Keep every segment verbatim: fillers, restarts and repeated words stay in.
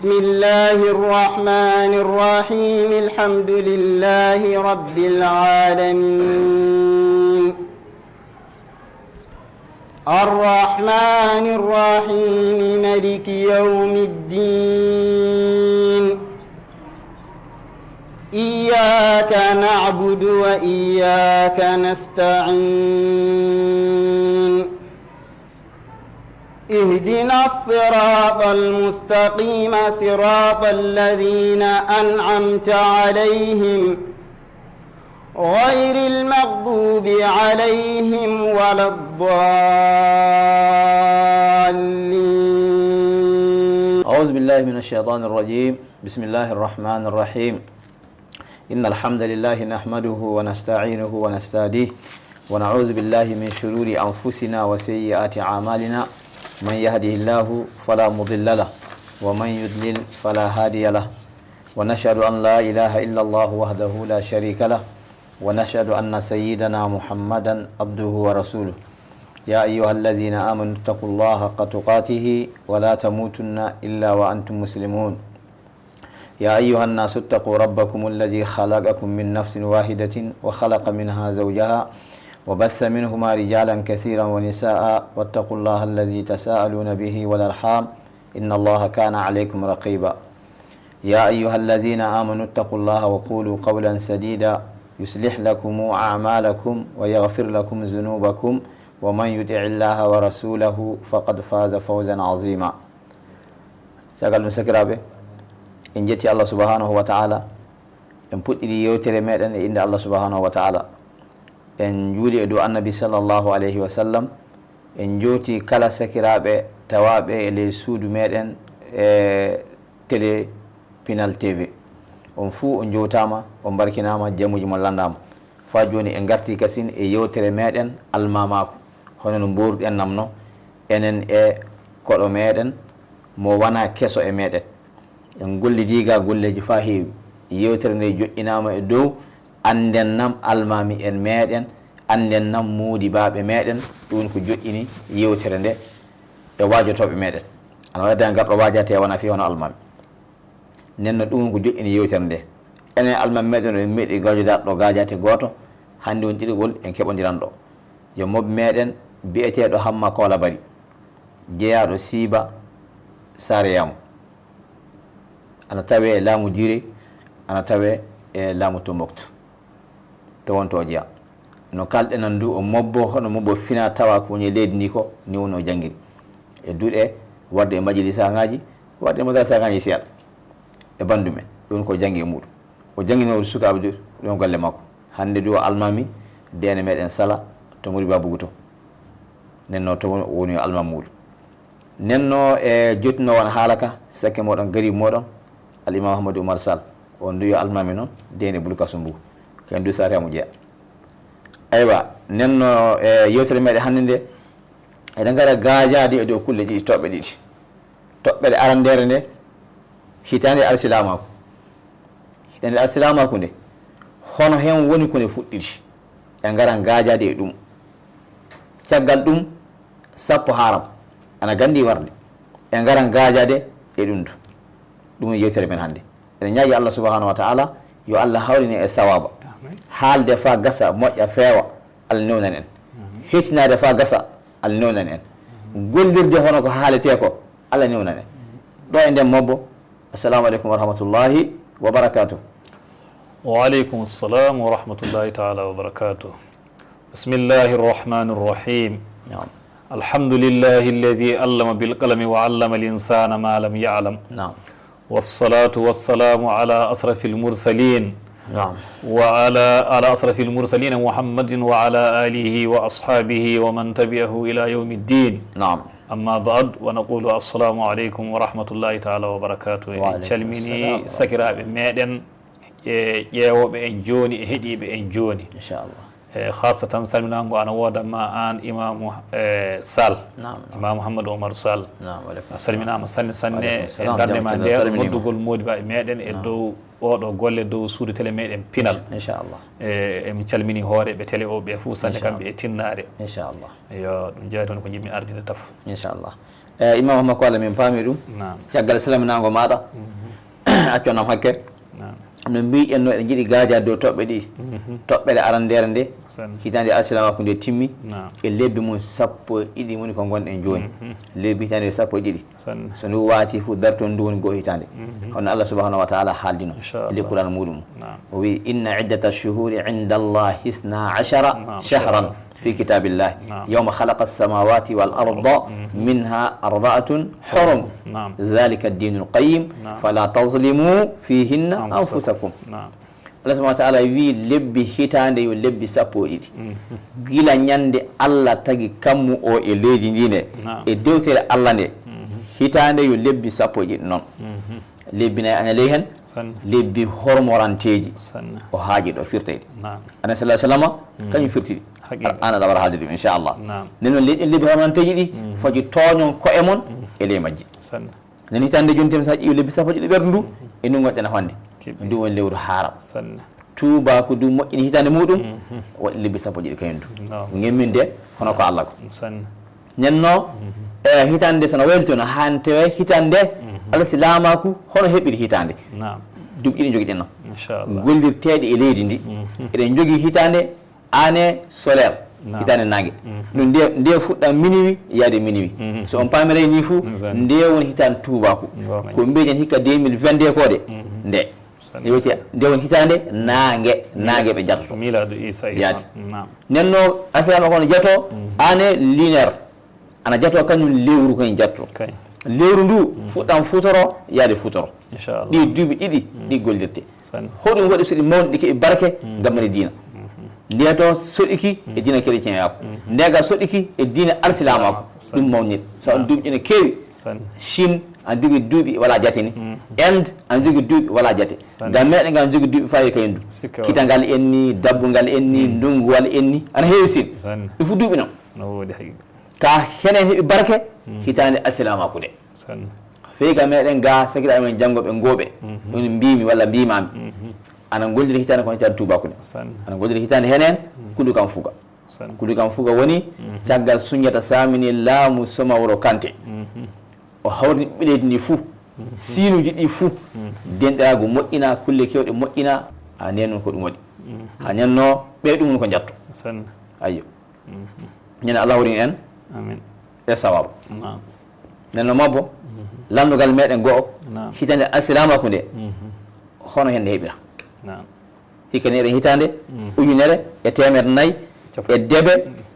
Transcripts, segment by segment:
بسم الله الرحمن الرحيم. الحمد لله رب العالمين. الرحمن الرحيم. ملك يوم الدين. إياك نعبد وإياك نستعين. اهدنا الصراط المستقيم، صراط الذين أنعمت عليهم، غير المغضوب عليهم ولا الضالين. أعوذ بالله من الشيطان الرجيم. بسم الله الرحمن الرحيم. إن الحمد لله نحمده ونستعينه ونستهديه، ونعوذ بالله من شرور أنفسنا وسيئات أعمالنا. من يهده الله فلا مضل له، ومن يضلل فلا هادي له. ونشهد أن لا إله إلا الله وحده لا شريك له، ونشهد أن سيدنا محمدا عبده ورسوله. يا أيها الذين آمنوا اتقوا الله حق تقاته ولا تموتن إلا وأنتم مسلمون. يا أيها الناس اتقوا ربكم الذي خلقكم من نفس واحدة وخلق منها زوجها وبث منهما رجالا كثيرا ونساء، واتقوا الله الذي تساءلون به والأرحام، إن الله كان عليكم رقيبا. يا أيها الذين آمنوا اتقوا الله وقولوا قولا سديدا، يصلح لكم أعمالكم ويغفر لكم ذنوبكم، ومن يطع الله ورسوله فقد فاز فوزا عظيما. Caggal ɗum, sakiraaɓe, en njetti Allah subhanahu wa ta'ala. En puɗɗiri yewtere meɗen e innde Allah subhanahu wa ta'ala. En njuuli e dow Annabi sallallahu alayhi wa sallam. En njooti kala sakiraaɓe tawaaɓe e ley suudu meɗen e télé Pinal T V. On fuu on njowtaama, on mbarkinaama, jamuuji mon lanndaama. Faa jooni en ngartii kasin e yewtere meɗen Almaamaaku. Hono no mboruɗen nam no, enen e koɗo meɗen mo wanaa keso e meɗen. En gollidii ga golleeji faa heewi. Yewtere nde joƴƴinaama e dow annden nam almaami en meɗen, annden nam moodibaaɓe meɗen. Ɗum ko joƴƴini yewtere nde e waajotooɓe meɗen. Ana waɗi tan garɗo waajaade wonaa fii hono almaami. Nden no ɗum ko joƴƴini yewtere nde. Enen almaami meɗen o en meɗi gaajo darɗo gaajaate gooto, hannde woni ɗiɗaɓol en keɓondiran ɗo. Yo mobbo meɗen bi'eteeɗo Hamma Koola Bari, jeyaaɗo Siiba Saare Yamo. Ana tawee e laamu Diirey, ana tawee e laamu Tomboktu. To wonto o jeyaa. No kalɗen nan du, o mobbo, hono mobbo fina tawa ko woni e leydi ndi ko, ni woni o janngiri. E duɗe, warde e majalisaaŋaaji, warde e madrasaaŋaaji seeɗa. E banndum en, ɗum ko janngi e muuɗum. O jannginoori sukaaɓe du, ɗum golle makko. Hannde du o almaami, deene meɗen Sala, to Mori Babugu to. Nden no to woni o almaami muuɗum. Nden no e jottinoo won haala ka, sakke moɗon, gariibu moɗon, Al Imam Ahmadu Umar Sall. On du yo almaami noon, deene Bulu Kasumbu. Ken du sariya mo jeya. Aywa, nden no e yewtere meɗen hannde nde, eɗen ngara gaajaade e dow kulle ɗiɗi, toɓɓe ɗiɗi. Toɓɓere arandeere nde, hitaande alsilaamaaku. Hitaande alsilaamaaku nde, hono heen woni ko nde fuɗɗiri. En ngaran gaajaade e ɗum. Caggal ɗum, sappo haram. Ana ganndi warde. En ngaran gaajaade e ɗum du. Ɗum woni yewtere men hannde. Eɗen ñaagi Allah subhanahu wa ta'ala, yo Allah hawrine e sawaaba. Amin. Haalde faa gasa, moƴƴa, feewa, Allah newnan en. Amin. Hettinaade faa gasa, Allah newnan en. Amin. Gollirde hono ko haaletee ko, Allah newnan en. Amin. Ɗo e nden mobbo, assalamu aleykum wa rahmatullahi wa barakatuh. وعليكم السلام ورحمة الله تعالى وبركاته. بسم الله الرحمن الرحيم. نعم. الحمد لله الذي علم بالقلم وعلم الإنسان ما لم يعلم. نعم. والصلاة والسلام على أشرف المرسلين. نعم. وعلى، على أشرف المرسلين محمد وعلى آله وأصحابه ومن تبعه إلى يوم الدين. نعم. أما بعد، ونقول السلام عليكم ورحمة الله تعالى وبركاته. En calmini sakiraaɓe meɗen, e ƴeewooɓe en jooni, e heɗiiɓe en jooni. Inchallah. E, khaasatan salminaango ana wooda ma aan Imaamu, e, Sall. Naam, naam. Imaamu Hammadou Oumar Sall. Naam, wa aleykum salam. A salminaama sanne, sanne. Wa aleykum salam. E darnde ma nde, noddugol moodibaaɓe meɗen e dow oɗo golle, dow suudu tele meɗen Pinal. Incha-, inchallah. E, en calmini hooreeɓe tele o ɓe fuu sanne, kamɓe e tinnaare. Inchallah. Yo ɗum jeyaa toon ko njiɗmi ardiinde tafo. Inchallah. E, Imam Ahmad Kola, min paami ɗum. Naam. Caggal salminaango maaɗa, accon am hakke. Naam. No mbiɗen no eɗen njiɗi gaajaade dow toɓɓe ɗiɗi. Mhm. Toɓɓere arandeere nde, Sanne. Hitaande alsilaamaaku nde timmi, Naam. E lebbi mum sappo e ɗiɗi woni ko ngonɗen jooni. Mhm. Lebbi hitaande yo sappo e ɗiɗi. Sanne. So ndu waati fof, darto ndu woni goo hitaande. Mhm. Hono Allah subhanahu wa ta'ala haaldino Inchallah. E Qur'an muɗum. Naam. O wi, "Inna iddata shuhuri inda Allah isna ashara Naam, shahran shahran. Fi kitabillahi. Naam. Yawma khalaqa samawati wal arda Mhm. minha arba'atun hurum. Naam. Dhalika ad-dinul qayyim. Naam. Fala tazlimu fihinna Anfusakum. Anfusakum." Naam. Allah subhanahu wa ta'ala wi lebbi hitaande yo lebbi sappo e ɗiɗi. Mhm. Gila ñande Allah tagi kammu o e leydi ndi nde, Naam. E dewtere Allah nde, Mhm. Hitaande yo lebbi sappo e ɗiɗi noon. Mhm. Lebbi nayi ana ley hen, Sanne. Lebbi hormoranteeji. Sanne. O haaji ɗo firtayde. Naam. Annabi sallallahu alaihi wasallam, Mhm. Kañum firti ɗi. Haqiqa. An aɗa wara haalde ɗum, inchallah. Naam. Nden noon leyɗi, lebbi hormoranteeji ɗi, Mhm. Foti tooñon koye mon Mhm. E ley majji. Sanne. Nden hitaande jooni, temi so a ƴeewi lebbi sappo e ɗiɗi ɓerndu ndu, Mhm. E ndu gonɗen hannde. Keɓi. Ndu woni lewru haaram. Sanne. Tuubaaku ndu moƴƴini hitaande muɗum, Mhm. Waɗi lebbi sappo e ɗiɗi kañum ndu. Naam. Ngemminde, hono ko Allah ko. Sanne. Nenno, Mhm. E hitaande nde, so no wayliti, no haa tawe hitaande nde, Mhm. Alsilaamaaku, hono heɓiri hitaande. Naam. Duuɓi ɗiɗi njogiɗen noon. Inchallah. Gollirteeɗe e leydi ndi. Mhm. Eɗen njogii hitaande, Année solaire, Naam. Hitaande naange. Mhm. Ɗum nde, nde fuɗɗa minuit, yaade minuit. Mhm. So on paamiray ni fuu, Ndesan. Nde woni hitaande tuubaaku. Goonga. Ko mbiyen hikka deux mille vingt-deux ko de, Mhm. Nde. Sanne. Nde woni hitaande naange, naange ɓe jatoto. Miilaadu Isa Isa. Yaade. Naam. Nenno, alsilaamaaku no jato, Mhm. Année lunaire. Ana jato kañum lewru kañum jatto. Kay. Lewru ndu, Mm. Fuɗɗam futoro, yaade futoro. Inchallah. Ɗi duuɓi ɗiɗi, Mm. Ɗi gollirte. Sanne. Hoɗum waɗi so ɗi mawni ɗi keɓi barke, Mm. Gammani diina. Mhm. Nde to soɗiki e Mm. Diina chrétien yaako. Mhm. Nde ga soɗiki e diina alsilaamaaku. Sanne. Ɗum mawni. So on Naam. Duuɓi ina keewi. Sanne. Chine, ana jogii duuɓi wala jate ni. Mm. Inde, ana jogii duuɓi wala jate. Sanne. Ga meɗen ga ana jogii duuɓi fawi ka hendu. Sikka wala. Kitangal en ni, dabbungal en ni, Mm. Ndunguwal en ni. Ana heewi Chine. Sanne. Ɗum fof duuɓi noon. No woodi haqiqa. Ka henen heɓi barke, Mm. Hitaande alsilaamaaku nde. Sanne. Fey ka meɗen ga sakiraaɓe men janngo ɓe ngooɓe. Mhm. Ɗum mbimi walla mbimami. Mhm. Ana gollira hitaande kono hitaande tuubaaku nde. Sanne. Ana gollira hitaande henen, Mm. Kudu kam fuga. Sanne. Kudu kam fuga woni, Mhm. Caggal Sunjata Saamini laamu Somaworo Kante. Mhm. O hawri ɓileeji ndi fuu. Mhm. Siinuuji ɗi fuu. Mhm. Denɗiraagu moƴƴina, kulle kewɗe moƴƴina. A nden noon ko ɗum waɗi. Mhm. A nden no ɓe ɗum ko njatto. Sanne. Ayyo. Mhm. Ñande Allah hoɗin en Amin. E sawabu. Naam. Nden no mabbo, Mhm. Lanndungal meɗen go'o, Naam. Hitaande alsilaamaaku nde, Mhm. Hono hende heɓira. Naam. Hikka ne eɗen hitaande, Mhm. Ujunere e teemedde nayi, Capanɗe. E debe,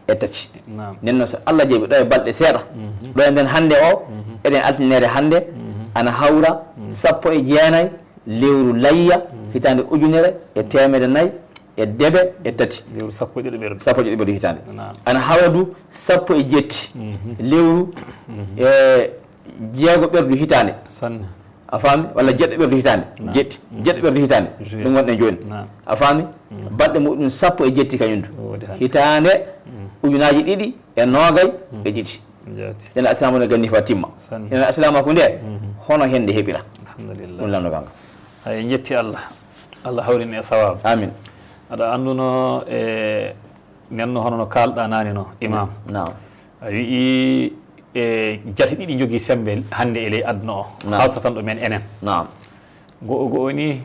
e tati. Naam. Nden no so Allah jaɓi ɗo e balɗe seeɗa, Mhm. Ɗo e nden hannde o, Mhm. Eɗen altinere hannde, Mhm. Ana hawra, Mhm. Sappo e jeenayi, Lewru layya, Mm. Hitaande ujunere e teemedde nayi e debe e tati. Lewru sappo e ɗiɗo ɓerɗe. Sappo e ɗiɗo ɓerɗe hitaande. Naam. Ana hawra du sappo e jetti. Mhm. Lewru, Mhm. E jeego ɓerɗe hitaande. Sanne. A faami? Walla jeɗɗo ɓerɗe hitaande. Naam. Jeɗɗi. Mm. Jeɗɗo ɓerɗe hitaande. Juillet. Ɗum wonɗen jooni. Naam. A faami? Mm. Balɗe muɗum sappo e jetti kañum du. Woodi hannde. Hitaande Mm. Ujunaaji ɗiɗi e noogay Mm. e ɗiɗi. Jaati. Ene asama no ganni fa timma. Sanne. Ene aslama ko nde, Mhm. Hono hende heɓira. Alhamdulillah. Ɗum lanndo ganga. Ay, en jetti Allah. Allah hawrin e sawabu. Amin. Aɗa annduno e nenno hono no kaalɗa naane no, Imam. Naam. A wi'i e jate ɗiɗi jogii sembe hannde e ley aduna o. Naam. Khaasatan ɗo men enen. Naam. Go'o go'o ni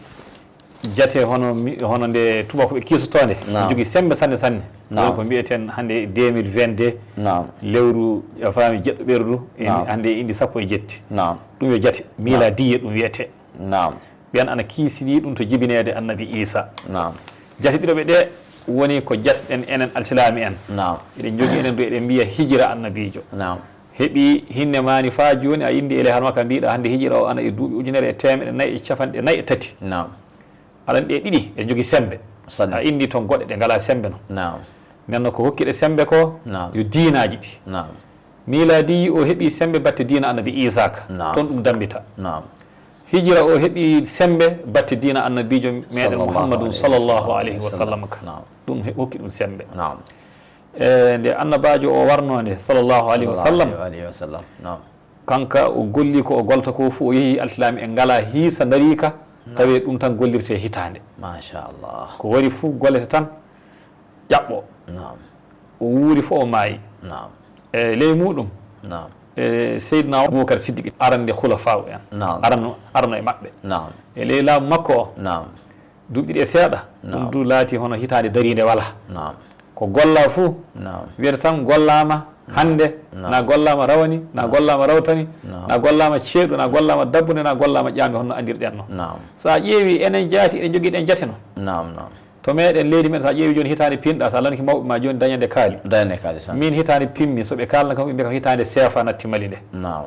jate hono mi-, hono nde tubakoɓe kiisotoonde. Naam. Jogii sembe sanne sanne. Naam. Woni ko mbi'eten hannde deux mille vingt-deux. Naam. Lewru, a faami, jeɗɗo ɓerɗu, e Naam. Hannde e indi sappo e jetti. Naam. Ɗum yo jate, Naam. Miilaadiya ɗum wiyete. Naam. Ɓen ana kiisidi ɗum to jibineede Annabi Iisa. Naam. Jate ɗiɗo ɓe ɗe woni ko jateɗen enen alsilaami en. Naam. Eɗen jogii enen du eɗen mbiya hijira Annabiijo. Naam. Heɓi hinne maani faa jooni, a indi e ley hano ka mbiɗa hannde hijira o ana e duuɓi ujunere e teemeɗe nayi e capanɗe nayi e tati. Naam. Aɗa anndi ɗe ɗiɗi, ɗe njogii semmbe. Sanne. A indi toon goɗɗe ɗe ngalaa semmbe noon. Naam. Nden noon ko hokki ɗe semmbe ko Naam. Yo diinaaji ɗi. Naam. Miilaadiyi o heɓii semmbe batte diina Annabi Iisaa ka. Naam. Toon ɗum dammbita. Naam. Hijira o heɓii semmbe batte diina Annabiijo meɗen Sallallahu Muhammadun alayhi wa sallam. Sallallahu alayhi wa sallam ka. Naam. Ɗum he-, hokki ɗum semmbe. Naam. E nde Annabaajo o warnoo nde, sallallahu alayhi wa sallam. Sallallahu alayhi wa sallam. Naam. Kanka o golli ko o golta ko fof, o yehi alsilaami en ngalaa hiisa ndarii ka, Naam. Tawee ɗum tan gollirtee hitaande. Machallah. Ko wari fof gollete tan, ƴaɓɓo. Naam. O wuuri fof o maayi. Naam. E ley muɗum, Naam. e Seydina Abubakar Siddiq, arande khulafa'u en. Naam. Arano, arano e maɓɓe. Naam. E ley laamu makko o, Naam. duuɓi ɗiɗi e seeɗa, ɗum Naam. du laati hono hitaande dariinde walaa. Naam. Ko gollaa fuu, Naam. wiyata tan gollaama hannde, Naam. na gollaama rawani, na Naam. gollaama rawtani, Naam. na gollaama ceeɗu, na gollaama dabbunde, na gollaama ƴaamde, hono no anndirɗen no. Naam. So a ƴeewi enen jaati, eɗen jogii ɗen jate no. Naam, naam. To meɗen leydi men, so a ƴeewi jooni hitaande pinɗa, so a lanki mawɓe ma jooni dañande kaali. Dañande kaali, san. Min hitaande pimmi, so ɓe kaalna kam, ɓe mbiya ko hitaande seefa natti Mali nde. Naam.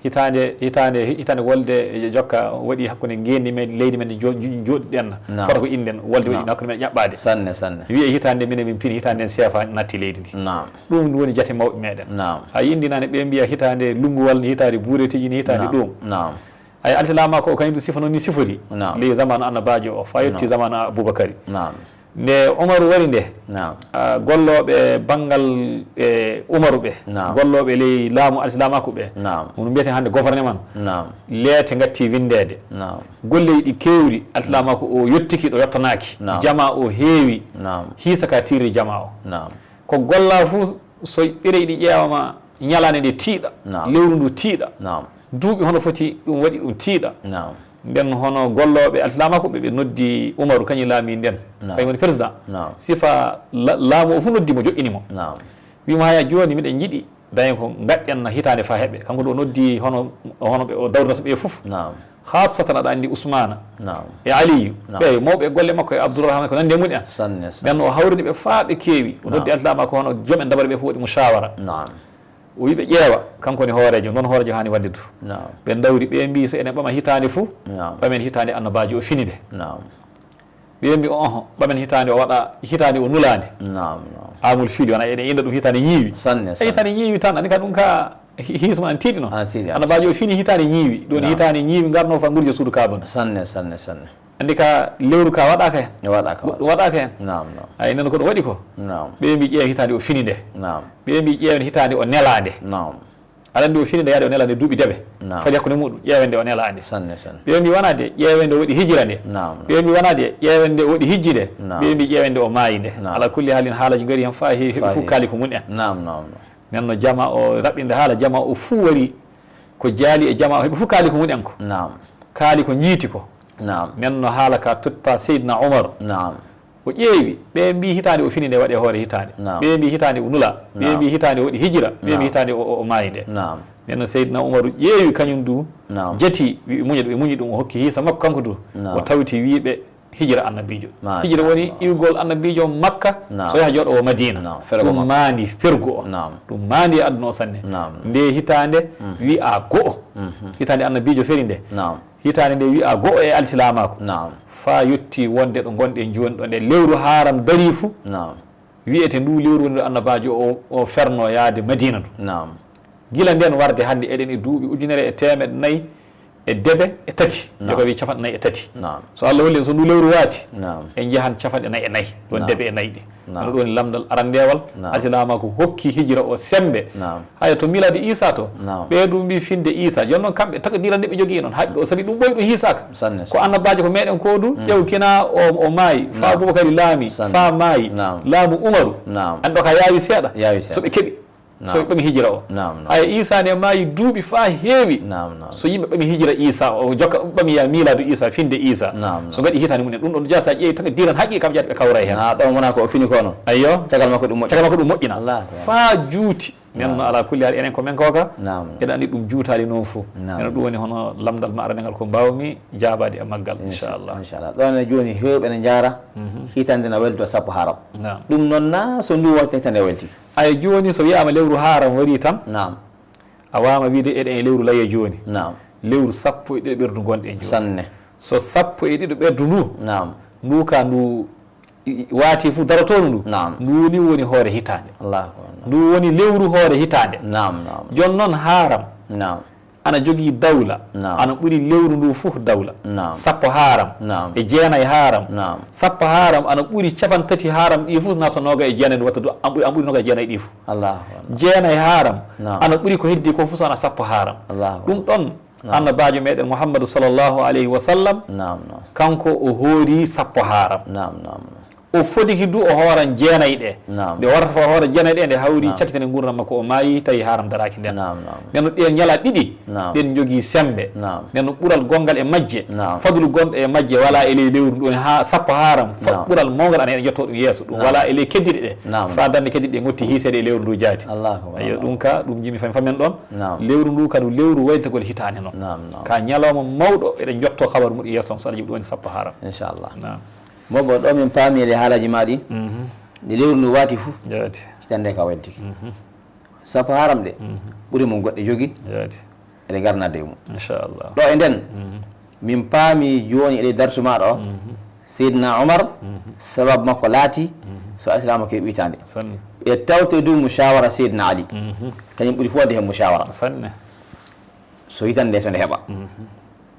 Hitaande, hitaande, hitaande wolde jokka waɗi hakkunde ngenndi men, leydi men jo-, jo-, jooɗiɗen na. Naam. Fota ko inden wolde waɗi Naam. hakkunde men ƴaɓɓaade. Sanne, sanne. Wiye hitaande minen min pini, hitaande nden seefa natti leydi ndi. Naam. Ɗum woni jate mawɓe meɗen. Naam. A yindinaani ɓe mbiya hitaande lunnguwal ni, hitaande buureteeji ni, hitaande Naam. ɗum. Naam. Ay alsilaama ko kañum du sifa noon ni sifori. Naam. Ley zamanu annabaajo o, faa yotti Naam. zamanu Abubakari. Naam. Nde Umaru wari nde, Naam. ah, gollooɓe banngal, e, Umaru ɓe, Naam. gollooɓe ley laamu alsilaamaaku ɓe, Naam. hono mbiyeten hannde gouvernement, Naam. leete ngatti winndeede. Naam. Golleeji ɗi keewri, alsilaamaaku o yottiki ɗo yottanaaki. Naam. Jamaa o heewi, Naam. hiisa ka tiirri jamaa o. Naam. Ko gollaa fuu, so ɗereyɗi ƴeewama, ñalaande nde tiiɗa, Naam. lewru ndu tiiɗa, Naam. duuɓi hono foti ɗum waɗi ɗum tiiɗa. Naam. Nden hono gollooɓe alsilaamaaku ɓe, ɓe noddi Umaru, kañum laami nden, Naam. kañum woni président. Naam. Sifa la-, laamu o fof noddi mo, joƴƴini mo. Naam. Wiimo, "Haya jooni miɗen njiɗi dañen ko ngaɗɗen na hitaande faa heɓe." Kanko du o noddi hono, hono ɓe o dawrinata ɓe fof. Naam. Khaasatan aɗa anndi Usmaana Naam. e Aliyu, Naam. ɓe mawɓe e golle makko e Abdourahmane ko nanndi e mum en. Sanne, sanne. Nden o hawrini ɓe faa ɓe keewi. O Naam. noddi alsilaamaaku hono joom en dabare ɓe fof waɗi musaawara. Naam. O wi ɓe ƴeewa, kanko woni hooreejo, noon hooreejo haani waɗde du. Naam. Ɓe ndawri, ɓe mbii, "So enen ɓama hitaande fuu, Naam. ɓamen hitaande annabaajo o fini nde." Naam. Ɓe mbii, "Oho, ɓamen hitaande o waɗa, hitaande o nulaande." Naam, naam. Amul fili, wona eɗen innda ɗum hitaande ñiiwi. Sanne, sanne. Hitaande ñiiwi tan, ani ka ɗum ka hi-, hiisma an tiiɗi noon. An tiiɗi, an Annabaajo o fini hitaande ñiiwi, ɗum woni Naam. hitaande ñiiwi ngarnoo faa ngurja suudu Kaaba nde. Sanne, sanne, sanne. Anndi ka lewru ka waɗaaka heen. E waɗaaka Goɗɗum waɗaaka heen. Naam, naam. Ay, nen ko ɗum waɗi ko. Naam. Ɓe mbii ƴeew hitaande o fini nde. Naam. Ɓe mbii ƴeewen hitaande o nelaande. Naam. Aɗa anndi o fini nde yaade o nelaande duuɓi deɓe. Naam. Fadi hakkunde muɗum, ƴeewen nde o nelaande. Sanne, sanne. Ɓe mbii wonaa de, ƴeewen nde o waɗi hijira nde. Naam, naam. Ɓe mbii wonaa de, ƴeewen nde o waɗi hijji nde. Naam. Ɓe mbii ƴeewen nde o maayi nde. Naam. Ala kulli haalin haalaaji ngari heen faa heewi, heɓi Faa fof heewi. kaali ko mum en. Naam, naam, naam. Nden no jamaa o raɓɓinde haala, jamaa o fuu wari ko jaali e jamaa o, heɓi fof kaali ko mum en ko. Naam. Kaali ko njiiti ko. Naam. Nden no haala ka totta Seydina Umar. Naam. O ƴeewi, ɓe mbii hitaande o fini nde waɗi e hoore hitaande. Naam. Ɓe mbii hitaande o nula. Ɓe Naam. mbii hitaande o waɗi hijira. Ɓe mbii Naam. hitaande o, o, o maayi nde. Naam. Nden no Seydina Umaru ƴeewi kañum du, Naam. jati, wi muña ɗum, ɓe muñi ɗum, o hokki hiisa makko kanko du. Naam. O tawti wiiɓe hijira annabiijo. Masha Hijira woni Allah. iwgol annabiijo Makka, Naam. so yaha jooɗo o Madiina. Naam, fergo Ɗum Makka. maandi fergo o. Naam. Ɗum maandi e aduna o sanne. Naam. Nde hitaande Mm. wi'a go'o. Mhm. Hitaande annabiijo feri nde. Naam. Hitaande nde wi'a go'o e alsilaamaaku. Naam. Faa yotti wonde ɗo ngonɗen jooni ɗo nde lewru haaram darii fu. Naam. Wi'ete ndu lewru woni ɗo annabaajo o, o ferno yaade Madiina ndu. Naam. Gila nden warde hannde eɗen e duuɓi ujunere e teemeɗe nayi e deɓe e tati. Naam. Yo ko wi capanɗe nayi e tati. Naam. So Allah holli en so ndu lewru waati, Naam. en njahan capanɗe nayi e nayi. Ɗon Naam. deɓe e nayi ɗi. Naam. Hono ɗum woni lamndal arandeewal. Naam. Alsilaamaaku hokki hijira o semmbe. Naam. Haya to miilaadu Iisaa to, Naam. ɓee ɗum mbii finde Iisaa. Jooni noon kamɓe takdiran nde ɓe njogii noon. Haqqe o sabi ɗum ɓooyi ɗum hiisaaka. Sanne, Ko sanne. annabaajo ko meɗen ko du, Mm. ƴeew kina o, o maayi. Faa Naam. Abubakari laami. Sanne. Faa maayi. Naam. Laamu Umaru. Naam. An ɗo ka yaawi seeɗa. Yaawi seeɗa. So ɓe keɓi. So Naam. ɓe ɓami hijira o. Naam, naam. Haya Iisaa ne maayi duuɓi faa heewi. Naam, naam. So yimɓe ɓami hijira Iisaa o, jokka ɓami ya miilaadu Iisaa, finde Iisaa. Naam, naam. So ngaɗi hitaande mum en, ɗum ɗon jaa so a ƴeewi takdiran haqiiqa kam jaati ɓe kawra heen. Naam, ɗon wona ko o fini ko noon. Ayyo. Caggal makko ɗum moƴƴi. Caggal makko ɗum moƴƴina. Allahu akbar. Faa juuti. Nden Naam. no ala kulli haal enen ko men kooka. Naam, naam. Eɗen anndi ɗum juutaali noon fof. Naam. Enen ɗum woni hono lamndal ma aranengal ko mbaawmi jaabaade e maggal, Incha-, inchallah. inchallah. Ɗon e jooni heewɓe ne njaara Mhm. hitaande na weldi to sappo haram. Naam. Ɗum noon na so ndu wonta hitaande welti? Ay jooni so wiyaama lewru haaram warii tan, Naam. a waama wiide eɗen e lewru laye jooni. Naam. Lewru sappo e ɗiɗo ɓerdu ngonɗen jooni. Sanne. So sappo e ɗiɗo ɓerdu ndu, Naam. ndu ka ndu i-, i-, waati fu darotoondu ndu, Naam. ndu ni woni hoore hitaande. Allahu akbar. Ndu woni lewru hoore hitaande. Naam, naam. Jooni noon haaram. Naam. Ana jogii dawla, Naam. ana ɓuri lewru ndu fof dawla. Naam. Sappo haaram, Naam. e jeenay haaram. Naam. Sappo haaram ana ɓuri capanɗe tati haaram ɗi fof, na so nooga e jeenay ndu watta du, an ɓuri, an ɓuri nooga e jeenay ɗi fof. Allahu akbar. Jeenay haaram, Naam. ana ɓuri ko heddi ko fof so ana sappo haaram. Allahu akbar. Ɗum ɗon, Naam. annabaajo meɗen Muhammadu sallallahu alayhi wa sallam, Naam, naam. kanko o hoori sappo haaram. Naam, naam, naam. O fodiki du o hooran jeenay ɗe. Naam. Nde o warata fof o hoora jeenay ɗe, nde hawri Naam. cakkitene nguurndam makko, o maayi, tawi haaram daraaki nden. Naam, naam. Nden no ɗen ñalaaɗe ɗiɗi, Naam. ɗen njogii semmbe. Naam. Nden no ɓural gonngal e majje, Naam. fadlu gonɗo e majje walaa e ley lewru ndu, haa sappo haaram, fa-, Naam. ɓural mawngal ana heɗen njottoo ɗum yeeso. Ɗum Naam. walaa e ley keddiiɗe ɗe. Naam, Faa naam. darnde keddiiɗe ɗe ngotti hiiseede e lewru ndu jaati. Allahu akbar. Ayyo, ɗum ka, ɗum jimi fami famen ɗon. Naam. Lewru ndu kadu lewru waylitagol hitaande non. Naam, naam. Ka ñalawma mawɗo eɗen njottoo kabaru muɗum yeeso on, so Allah jaɓi ɗum woni sappo haaram. Inchallah. Naam. Mobo ɗo min paami e haalaji ma ɗi. Mhm. Nde lewru ndu waati fu, Jaati. hitande ka waylitiki. Mhm. Sappo haaram ɗe, Mhm. ɓuri mo goɗɗe jogi, Jaati. eɗe garnade e mum. Inchallah. Ɗo e nden, Mhm. min paami jooni e darsu ma ɗo, Mhm. Seydina Omar, Mhm. sababu makko laati, Mhm. so Islaama ke ɓuytaande. Sanne. E tawte du mushawara Seydina Ali. Mhm. Kañum ɓuri fof waɗde heen mushawara. Sanne. So hitande nde so nde heɓa. Mhm.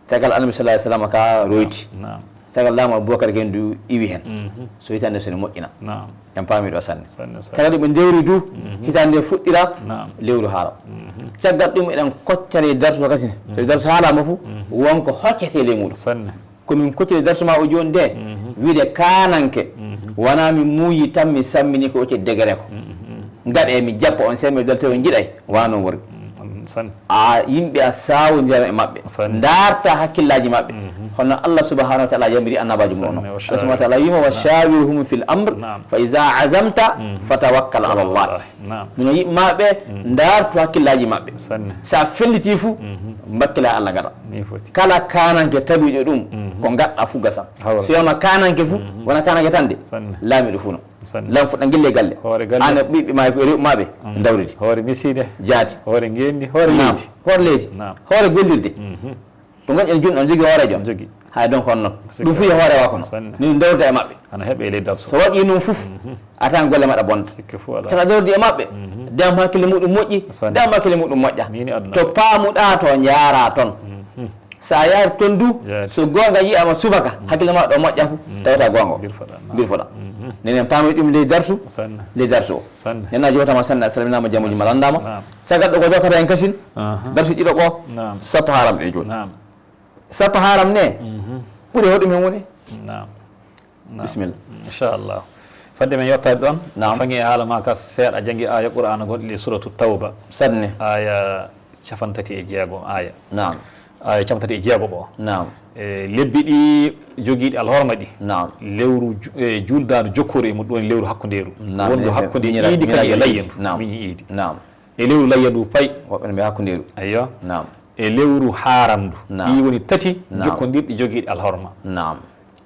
Caggal Annabi sallallahu alaihi wasallam ka royti. Naam. Caggal laamu Abubakar ken du iwi hen. Mhm. So hitande so ne moƴƴina. Naam. En paami ɗo sanne. Sanne, sanne. Caggal ɗum ɓe ndewri du, Mhm. hitande nde fuɗɗira Naam. lewru haaram. Mhm. Caggal ɗum eɗen koccari darsu kasi. So Mhm. darsu haalama fu, Mhm. wonko hoccete ley muɗum. Sanne. Ko min kocciri darsu ma o joni de, Mhm. wiide kananke, Mhm. wona mi muuyi tan mi sammini ko occete degere ko. Mhm. Gaɗe mi jappa on sembe dal tawi on jiɗay, wano wori. Mm, sanne. A yimɓe a sawodira e maɓɓe. Sanne. Darta hakkillaji maɓɓe. Mhm. Hono Allah subhanahu wa ta'ala yamiri annabajo mum Sanne, ono. wa Allah subhanahu wa ta'ala shawirhum. Wima wa Naam. shawirhum fil amr Naam. fa iza azamta Mhm. fatawakkal ala Allah. Naam. Mino yiɓe maɓɓe Mm. dartu hakkillaji maɓɓe. Sanne. Sa felliti fu Mhm. mbakkila Allah gaɗa. Ni foti. Kala kananke tabiɗo ɗum Mhm. ko gaɗɗa fu gasa. Hawra. So yama kananke fu Mhm. wona kananke tan de. Sanne. Laamiɗo fu no. Sanne. Lam fuɗɗa gille galle. Hoore galle. Ana ɓiɓɓe ma ko rewɓe maɓe Mm. dawridi. Hoore miside. Jaati. Hoore ngendi. Hoore Naam. leydi. Hoore leydi. Naam. Hoore gollirde. Mhm. Ko gonɗen jun on jogi hoorejo on. Jogi. Hay donc on non. Sikka. Ɗum fu yo hoore wa kono. Sanne. Ni dawrda e maɓɓe. Ana heɓe e ley darso. So waɗi noon fof, Mhm. a tan golle maɗa bonde. Sikke fu alaa. Saka dawrdi e maɓɓe, Mhm. dam hakkille muɗum moƴƴi, Sanne. dam hakkille muɗum moƴƴa. Mini aduna To ɓe. paamuɗa to njaara toon. Mhm. Sa yaari toon du, Yes. so goonga yiyama subaka, Mhm. hakkille ma ɗo moƴƴa fu, Mhm. tawata goonga o. Birfoɗa, naam. Birfoɗa. Mhm. Nenen paami ɗum ley darsu, Sanne. ley darsu o. Sanne. Nena jowtama sanne, a salminama jamuji ma landama. Naam. Caggal ɗo ko jokkata en kasin, Aha. darsu ɗiɗo ɓo, Naam. sappo haram ɗe jooni. Naam. Sappo haram ne, Mhm. ɓuri hoɗum hen woni? Naam. Naam. Bisimilla. Inchallah. Fadde men yottaade ɗon, Naam. Faŋi e haala ma ka seeɗa, a janngi aaya Qur'aana gonɗi e suratu Tawba. Sanne. Aaya capantati e jeego, aaya. Naam. Aaya capantati e jeego ɓo. Naam. E lebbi ɗi jogiiɗi alhorma ɗi. Naam. Lewru ju-, e juuldaandu jokkooru e mum, ɗum woni lewru hakkundeeru. Naam. Wondu E, e, hakkunde miñira-, iidi kañum e miñiraji layyandu. Naam. Miñi iidi. Naam. E lewru layyandu pay. Woɓɓe no mbiya hakkundeeru. Ayyo. Naam. E lewru haaramndu. Naam. Ɗi woni tati Naam. jokkondirɗi jogiiɗi alhorma. Naam.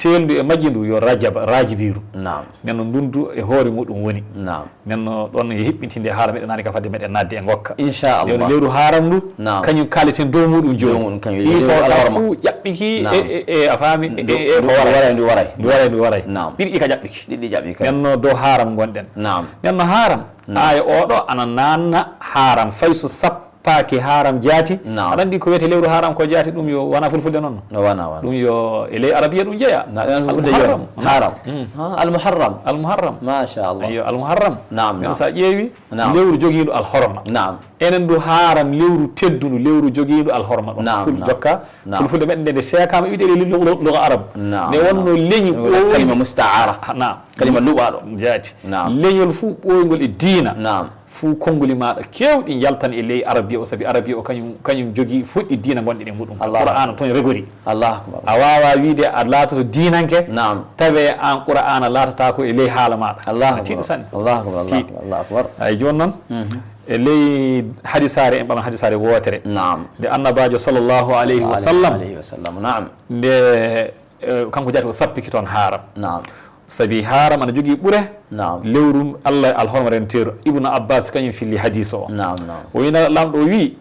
Teelndu e majji ndu yo Rajaba, Raajibiiru. Naam. Nden no ndundu e hoore muɗum woni. Naam. Nden no ɗon e hiɓɓintinde haala meɗen naani ka fadde meɗen naatde e ngokka. Inchallah. Nden no lewru haaramndu, Naam. kañum kaaleten dow muɗum jooni. Dow muɗum kañum Ɗi lewru tawata alhorma. fuu ƴaɓɓiki Naam. e, e, e, a faami, e, Ndu, e, e ndu ko waray. waray, ndu waray. Ndu waray, ndu waray. Naam. Ɗiɗi ɗi ka ƴaɓɓiki. Ɗiɗi ƴaɓɓi kay. Nden no dow haaram ngonɗen. Naam. Nden no haaram. Naam. Aaya oɗo ana naanna haaram fay so sappo paaki haram jaati. Naam. Aɗa anndi ko wiyetee lewru haram ko jaati, ɗum yo wona fulfulde noon. No wona, wona. Ɗum yo e ley arabiya ɗum jeya. Na ɗum fulfulde Al-Muharram. Jooni. Haram. Mm. Ha, Al-Muharram. Al-Muharram. Masha Allah. Ayyo, Al-Muharram. Naam, Nden naam. so a ƴeewi, Naam. lewru jogiindu alhorma. Naam. Enen du haram lewru teddundu, lewru jogiindu alhorma ɗon. Naam, Ful-, naam. jokka, Naam. fulfulde meɗen nde, nde seekaama iwde e ley lu-, lu-, luga arab. Naam, Nde wonno naam. leñi Ɗum woni ɓooy- kalima mustaara. Ha, naam. Kalima luɓaaɗo. Jaati. Naam. Leñol fuu ɓooyngol e diina. Naam. Fuu konnguli maaɗa keewɗi njaltan e ley arabiya o, sabi arabiya o kañum, kañum jogii fuɗɗi diina gonɗi e muɗum. Allahu Qur'aana toon regori. Allahu akbar. A waawaa wiide a laatoto diinanke, Naam. tawee aan Qur'aana laatataa ko e ley haala maaɗa. Allahu A tiiɗi akbar. sanne. Allahu akbar. Tiiɗi. Allahu akbar. Ay jooni noon, Mhm. e ley hadisaare, en ɓaman hadisaare wootere. Naam. Nde Annabaajo sallallahu alayhi wa sallam, Alayhi wa sallam. Naam. nde, eh, kanko jaati o sappiki toon haaram. Naam. Sabi haaram ana jogii ɓure. Naam. Lewru Allah alhorma renteeru. Ibnu Abbas kañum filli hadiis o. Naam, naam. O wiyi na-, Laamɗo o wiyi,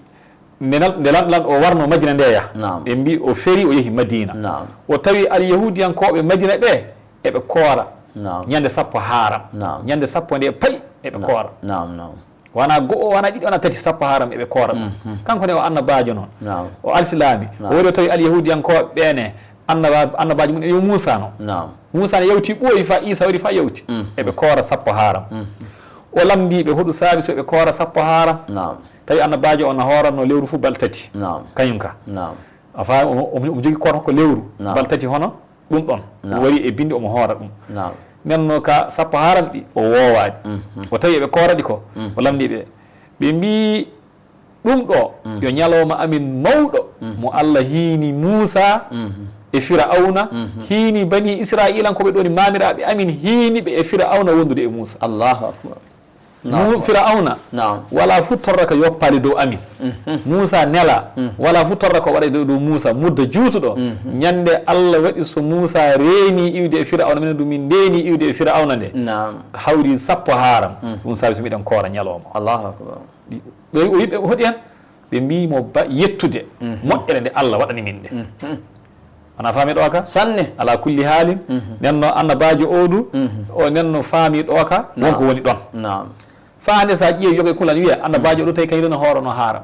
nde nal-, nde Laamɗo, Laamɗo o warno Madina ndeya. Naam. Ɓe mbi o feri o yehi Madina. Naam. O tawi alyahuudiyankooɓe Madina ɓe, eɓe koora. Naam. Ñande sappo haaram. Naam. Ñande sappo nde pay eɓe Naam. koora. Naam, naam. Wona go'o, wona ɗiɗi, wona tati, sappo haaram eɓe koora ɗum. Mhm. Kanko ne o annabaajo noon. Naam. O alsilaami. Naam. O wari o tawi alyahuudiyankooɓe ɓe ne, annaba-, annabaajo mum en yo Muusaa no. Naam. Muusaa ne yawti ɓooyi fa Iisa wari fa yawti. Mhm. Eɓe koora sappo haaram. Mhm. O lamndii ɓe, hoɗum saabi so ɓe koora sappo haaram? Naam. Tawi annabaajo on na hooranno lewru fuu bal tati. Naam. Kañum ka. Naam. A faami, omo, omo, omo jogii koora makko lewru. Naam. Bal tati hono ɗum ɗon. Naam. Ɗum wari e binndi omo hoora ɗum. Naam. Nden no ka sappo haram ɗi, o woowaɗi. O tawi eɓe koora ɗi ko, o lamndii ɓe. Ɓe mbii, "Ɗum ɗo yo ñalooma amin mawɗo, mo Allah hiini Muusa e Firawna, hiini banii Israa'iilankooɓe ɗo ni maamiraaɓe amin, hiini ɓe e Firawna wondude e Muusa." Allahu akbar. Naam. Mu-, Firawna Naam. Walaa fu torra ka yoppaali dow amin. Muusa nelaa. Walaa fu torra ko waɗa dow, dow Muusa, mudda juutuɗo. Ñande Allah waɗi so Muusa reeni iwde e Firawna, minen du min ndeeni iwde e Firawna nde. Naam. Hawri sappo haram. Ɗum saabi so miɗen koora ñalooma. Allahu akbar. Ɓe, o wiɓe, hoɗi hen? Ɓe mbii mo ba-, yettude moƴƴere nde Allah waɗani min nde. Wona faami ɗo ka? Sanne. Ala kulli haalin, nden no annabaajo o du, o nden no faami ɗo ka, wonko woni ɗon. Naam. Faa hannde so a ƴiye yoga e kulal wiya, annabaajo ɗo tawi kañum ɗon hooro no haara.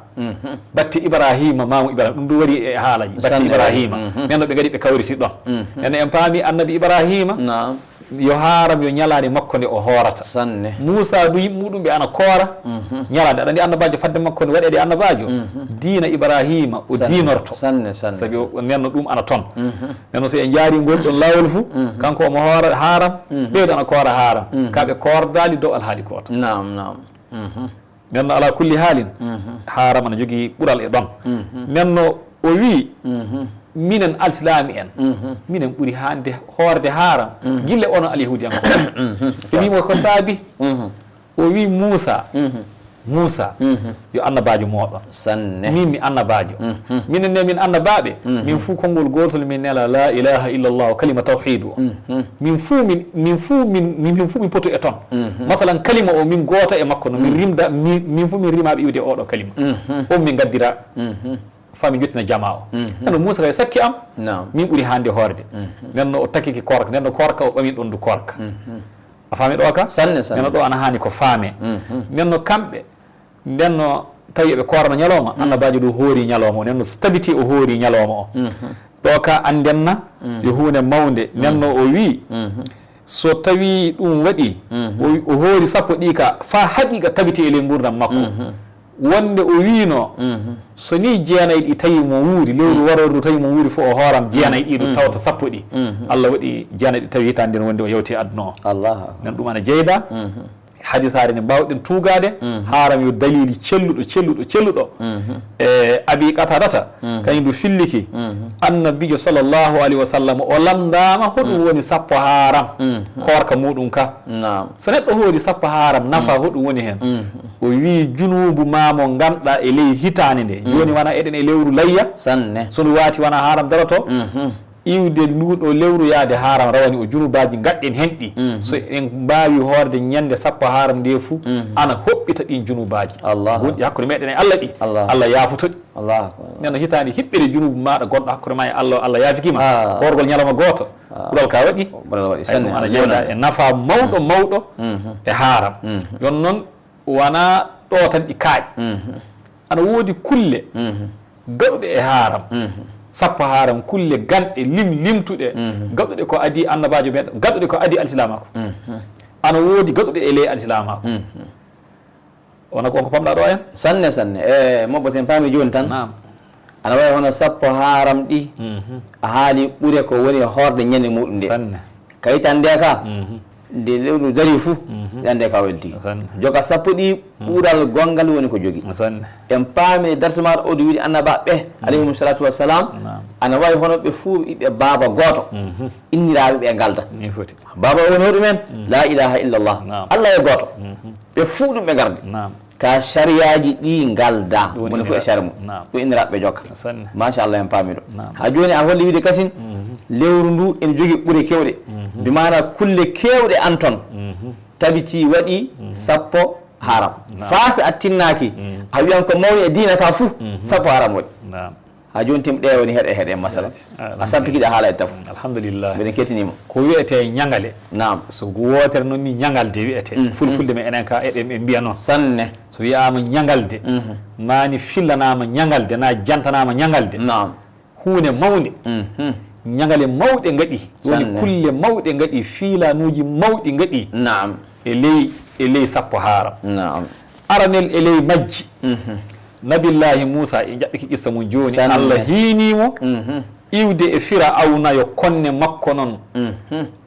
Batte Ibrahima, maamu Ibrahima, ɗum du wari e haalaji. Batte Sanne. Ibrahima. Nden no ɓe ngari ɓe kawriti ɗon. Nden en paami annabi Ibrahima. Naam. Yo haaram, yo ñalaande makko nde o hoorata. Sanne. Muusa du yimɓe muɗum ɓe ana koora ñalaande. Aɗa anndi annabaajo fadde makko nde waɗeede annabaajo? Diina Ibrahima o Sanne. Diinorto. Sanne, sanne. Sabi o, o nenno ɗum ana toon. Nenno so en njaari ngol ɗon laawol fu, kanko omo hoora haaram, ɓeeɗo ana koora haaram. Ka ɓe koordaali dow alhaali gooto. Naam, naam. Nenno ala kulli haalin, haaram ana jogii ɓural e ɗon. Nenno o wii, minen alsilaami en, minen ɓuri hande hoorde haaram, gille onon alyahuudiyankooɓe. Ɓe wii mo ko saabi? O wii Muusa, Muusa, yo annabaajo mooɗon. Sanne. Min mi annabaajo. Minen ne min annabaaɓe, min fuu konngol gootol min nela la ilaha illallah, kalima tawhidu o. Min fuu min, min fuu min, min, min fuu min potu e ton. Masalan, kalima o min gooto e makko, no min rimda, min, min fuu min rimaaɓe iwde oɗo kalima. On min ngaddira, faa min jottina jamaa o. Eno Muusa kay sakki am, Naam. min ɓuri hande hoorde. Nden no o takkiki koorka, nden no koorka o ɓami ɗon du koorka. A faami ɗo ka? Sanne, sanne. Nden no ɗo ana haani ko faame. Nden no kamɓe, nden no tawi eɓe koorana ñalooma, annabaajo du hoori ñalooma o. Nden no tabiti o hoori ñalooma o. Ɗo ka anndenna yo huunde mawnde. Nden no o wii, so tawi ɗum waɗi, o, o hoori sappo ɗi ka, faa haqiqa tabiti e ley nguurndam makko. Wonde o wiino, so ni jeenayi ɗi tawi mo wuuri, lewru warooru ndu tawi mo wuuri fof o hooram jeenayi ɗi ɗum tawata sappo ɗi. Allah waɗi jeenayi ɗi tawi hitaande nden wonde o yawti e aduna o. Allah. Nden ɗum ana jeyda. Hadisaare nde mbaawɗen tuugaade, haaram yo daliili celluɗo, celluɗo, celluɗo. E Abi Qatadata, kañum ndu filliki, Annabiijo sallallahu alayhi wa sallam, o lamndaama hoɗum woni sappo haaram, koorka muɗum ka. Naam. So neɗɗo hoori sappo haaram, nafa hoɗum woni heen? O wii, junuubu maa mo nganɗa e ley hitaande nde. Jooni wona eɗen e lewru layya. Sanne. So ndu waati wona haaram daroto. Iwde ndu ɗo lewru yaade haaram rawani o junubaaji ngaɗɗen hen ɗi. So en mbaawi hoorde ñande sappo haaram nde fuu, ana hoɓɓita ɗin junubaaji. Allah. Gonɗi hakkunde meɗen e Allah ɗi. Allah. Allah yaafoto ɗi. Allahu akbar. Nden no hitaande hiɓɓere junuubu maaɗa gonɗo hakkunde ma e Allah, Allah yaafiki ma. Ah. Hoorgol ñalawma gooto. Ah. Ɓural ka waɗi. Ɓural waɗi. Ay, sanne, ɗum ana jeyda e nafa mawɗo, mawɗo e haaram. Yon noon wona ɗo tan ɗi kaaƴi. Ana woodi kulle gaɗuɗe e haaram. Sappo haaram, kulle ganɗe, lim-, limtuɗe, gaɗuɗe ko adii annabaajo meɗen, gaɗuɗe ko adii alsilaamaaku. Ana woodi gaɗuɗe e ley alsilaamaaku. Wona ko on ko pamɗa ɗo en? Sanne, sanne. E, moɓɓo, sen paami jooni tan. Naam. Ana wayi hono sappo haaram ɗi, a haali ɓure ko woni hoorde ñande muɗum nde. Sanne. Ka hitaande nde ka, nde lewru dari fuu, hitaande nde ka welti. Sanne. Joka sappo ɗi, ɓural gonngal woni ko jogi. Sanne. En paami darsu maɗa o du wiɗi annabaaɓe, alayhimu salatu wassalam, Naam. ana wayi hono ɓe fuu ɓiɓɓe baaba gooto, inniraaɓe ɓe ngalda. Ni foti. Baaba o woni hoɗum en? La ilaha illallah. Naam. Allah e gooto. Ɓe fuu ɗum ɓe ngardi. Naam. Ka sariyaaji ɗi ngalda, Ɗum woni woni fof e inniraaɓe. Sariya mum. Naam. Ɗum inniraaɓe ɓe jokka. Sanne. Machallah, en paami ɗo. Naam. Haa jooni a holli wiide kasin, lewru ndu ene jogii ɓure keewɗe. Bi maana kulle keewɗe an ton. Tabiti waɗi sappo haram. Naam. Faa si a tinnaaki, a wiyan ko mawni e diina ka fuu, sappo haram waɗi. Naam. Haa jooni tim ɗe woni heɗe heɗe masala. Ah, a sampiki ɗe haala e tafo. Alhamdulillah. Mbiɗen kettiniima. Ko wiyetee ñagale. Naam. So ngu wootere noon ni ñagalde wiyetee. Fulfulde men enen ka eɗen ɓe mbiya noon. Sanne. So wiyaama ñagalde, maa ni fillanaama ñagalde, naa jantanaama ñagalde. Naam. Huunde mawnde. Ñagale mawɗe ngaɗi. Woni Sanne. kulle mawɗe ngaɗi, fiilaanuuji mawɗi ngaɗi. Naam. E ley, e ley sappo haaram. Naam. Aranel e ley majji. Nabillaahi Muusa, e jaɓɓiki qissa mum jooni, Sanne. Allah hiinii mo iwde e Firawna yo konne makko noon.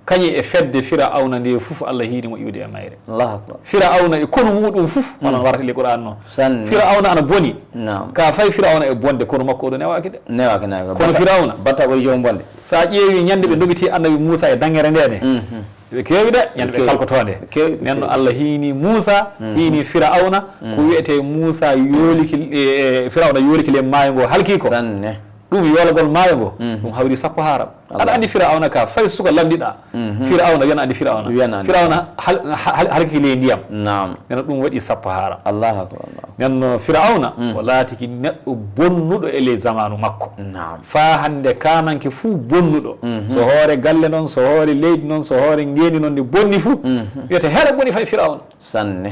Kañum e fedde Firawna nde fof, Allah hiini mo iwde e mayre. Allahu akbar. Firawna e konu muɗum fof, onon warata le Qur'an noon. Sanne. Firawna ana boni. Naam. Ka fay Firawna e bonde, konu makko o ɗo newaaki de. Newaaki, newaaki. Kono Firawna. Batta ɓuri joom bonde. So a ƴeewi ñande ɓe ndoɓiti Annabi Muusa e daŋŋere nde ne. Mhm. Ɓe keewi de, ñande ɓe kalkotoo nde. Ɓe keewi, ɓe keewi. Nen no Allah hiini Muusa, hiini Firawna, ko wiyetee Muusa yooliki, e, e, Firawna yooliki le maayo ngo halki ko. Sanne. Ɗum yoolagol maayo ngo, ɗum hawri sappo haaram. Aɗa anndi Firawna ka fay suka lamndiɗaa. Firawna, wiyana anndi Firawna. Wiyana anndi. Firawna hal-, hal-, halkiki ley ndiyam. Naam. Nen ɗum waɗi sappo haaram. Allahu akbar, Allahu akbar. Nen no Firawna, o laatiki neɗɗo bonnuɗo e ley zamaanu makko. Naam. Faa hannde kaananke fuu bonnuɗo. So hoore galle noon, so hoore leydi noon, so hoore ngeendi noon ndi bonni fuu. Wiyete hara boni fay Firawna. Sanne.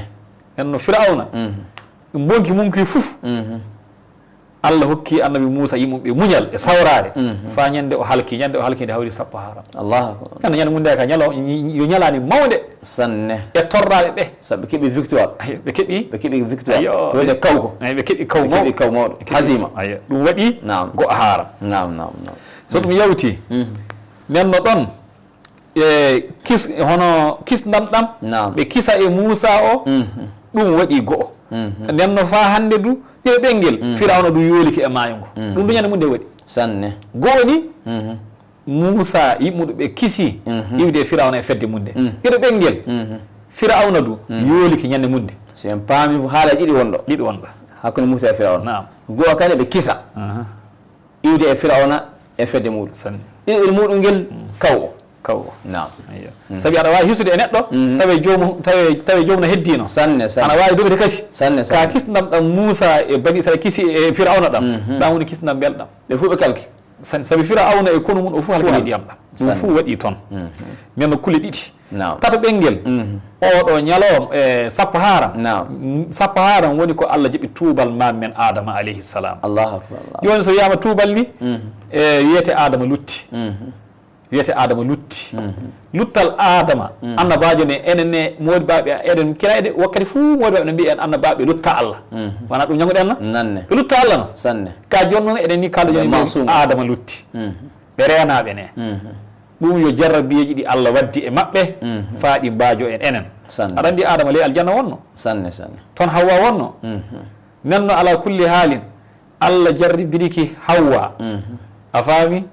Nen no Firawna. Bonki mum ki fuf. Allah hokki Annabi Muusa yimɓe ɓe muñal e sawraare. Faa ñande o halki, ñande o halki nde hawri sappo haaram. Allahu akbar. Nen no ñande mum nde ka ñalo-, yo ñalaani mawnde. Sanne. E torraaɓe ɓe. Sabu ɓe keɓi victoire. Ayo, ɓe keɓi. Ɓe keɓi victoire. Ayo. Ko wiyde kawko. Ayo, ɓe keɓi kaw mawɗo. Ɓe keɓi kaw mawɗo. Ɓe keɓi. Hazima. Ayo, ɗum waɗi. Naam. Go a haaram. Naam, naam, naam. So ɗum yawti. Nen no ɗon. E kis-, hono kisndam ɗam. Naam. Ɓe kisa e Muusa o. Ɗum waɗi go'o. Nden no faa hannde du, ɗiɗo ɓenngel, Firawna du yoolike e maayo ngo. Ɗum du ñande mum nde waɗi. Sanne. Go'o ni, Muusa yimɓe ɓe kisi, iwde e Firawna e fedde mum nde. Ɗiɗo ɓenngel, Firawna du yoolike ñande mum nde. So en paami ko haala ɗiɗi wonɗo. Ɗiɗi wonɗo. Hakkunde Muusa e Firawna. Naam. Go'o kadi ɓe kisa. Iwde e Firawna e fedde muɗum. Sanne. Ɗiɗo muɗum ngel kaw o. Kaw o. Naam. Ayyo. Sabi aɗa waawi hisude e neɗɗo, tawe joomu, tawe, tawe joomu no heddiino. Sanne, sanne. Aɗa waawi dogde kasi. Sanne, sanne. Ka kisndam ɗam Muusa e Bani Israel kisi e Firawna ɗam. Ɗam woni kisndam mbelɗam. Ɓe fof ɓe kalki. Sanne, sabi Firawna e konu mum o fof halki ndiyam ɗam. Ɗum fof waɗi toon. Nden no kulle ɗiɗi. Naam. Tato ɓenngel, oɗo ñalawma, e, sappo haaram. Naam. N-, sappo haaram woni ko Allah jaɓi tuubal maam men Adama alayhi salam. Allahu akbar, Allahu. Jooni so wiyaama tuubal ni, e, wiyete Adama lutti. Wiyete Adama lutti. Luttal Adama, annabaajo ne, enen ne, moodibaaɓe, eɗen kira eɗen, wakkati fuu moodibaaɓe ne mbiya en annabaaɓe lutta Allah. Wona ɗum ñaguɗen na? Nanne. Ɓe lutta Allah no? Sanne. Ka jooni noon eɗen ni kala jooni mbiya Adama lutti. Ɓe reenaaɓe ne. Ɗum yo jarrabiyeeji ɗi Allah waddi e maɓɓe, faa ɗi mbaajo en enen. Sanne. Aɗa anndi Adama ley aljanna wonno? Sanne, sanne. Toon Hawwa wonno? Nden no ala kulli haalin, Allah jarribiriki Hawwa. A faami?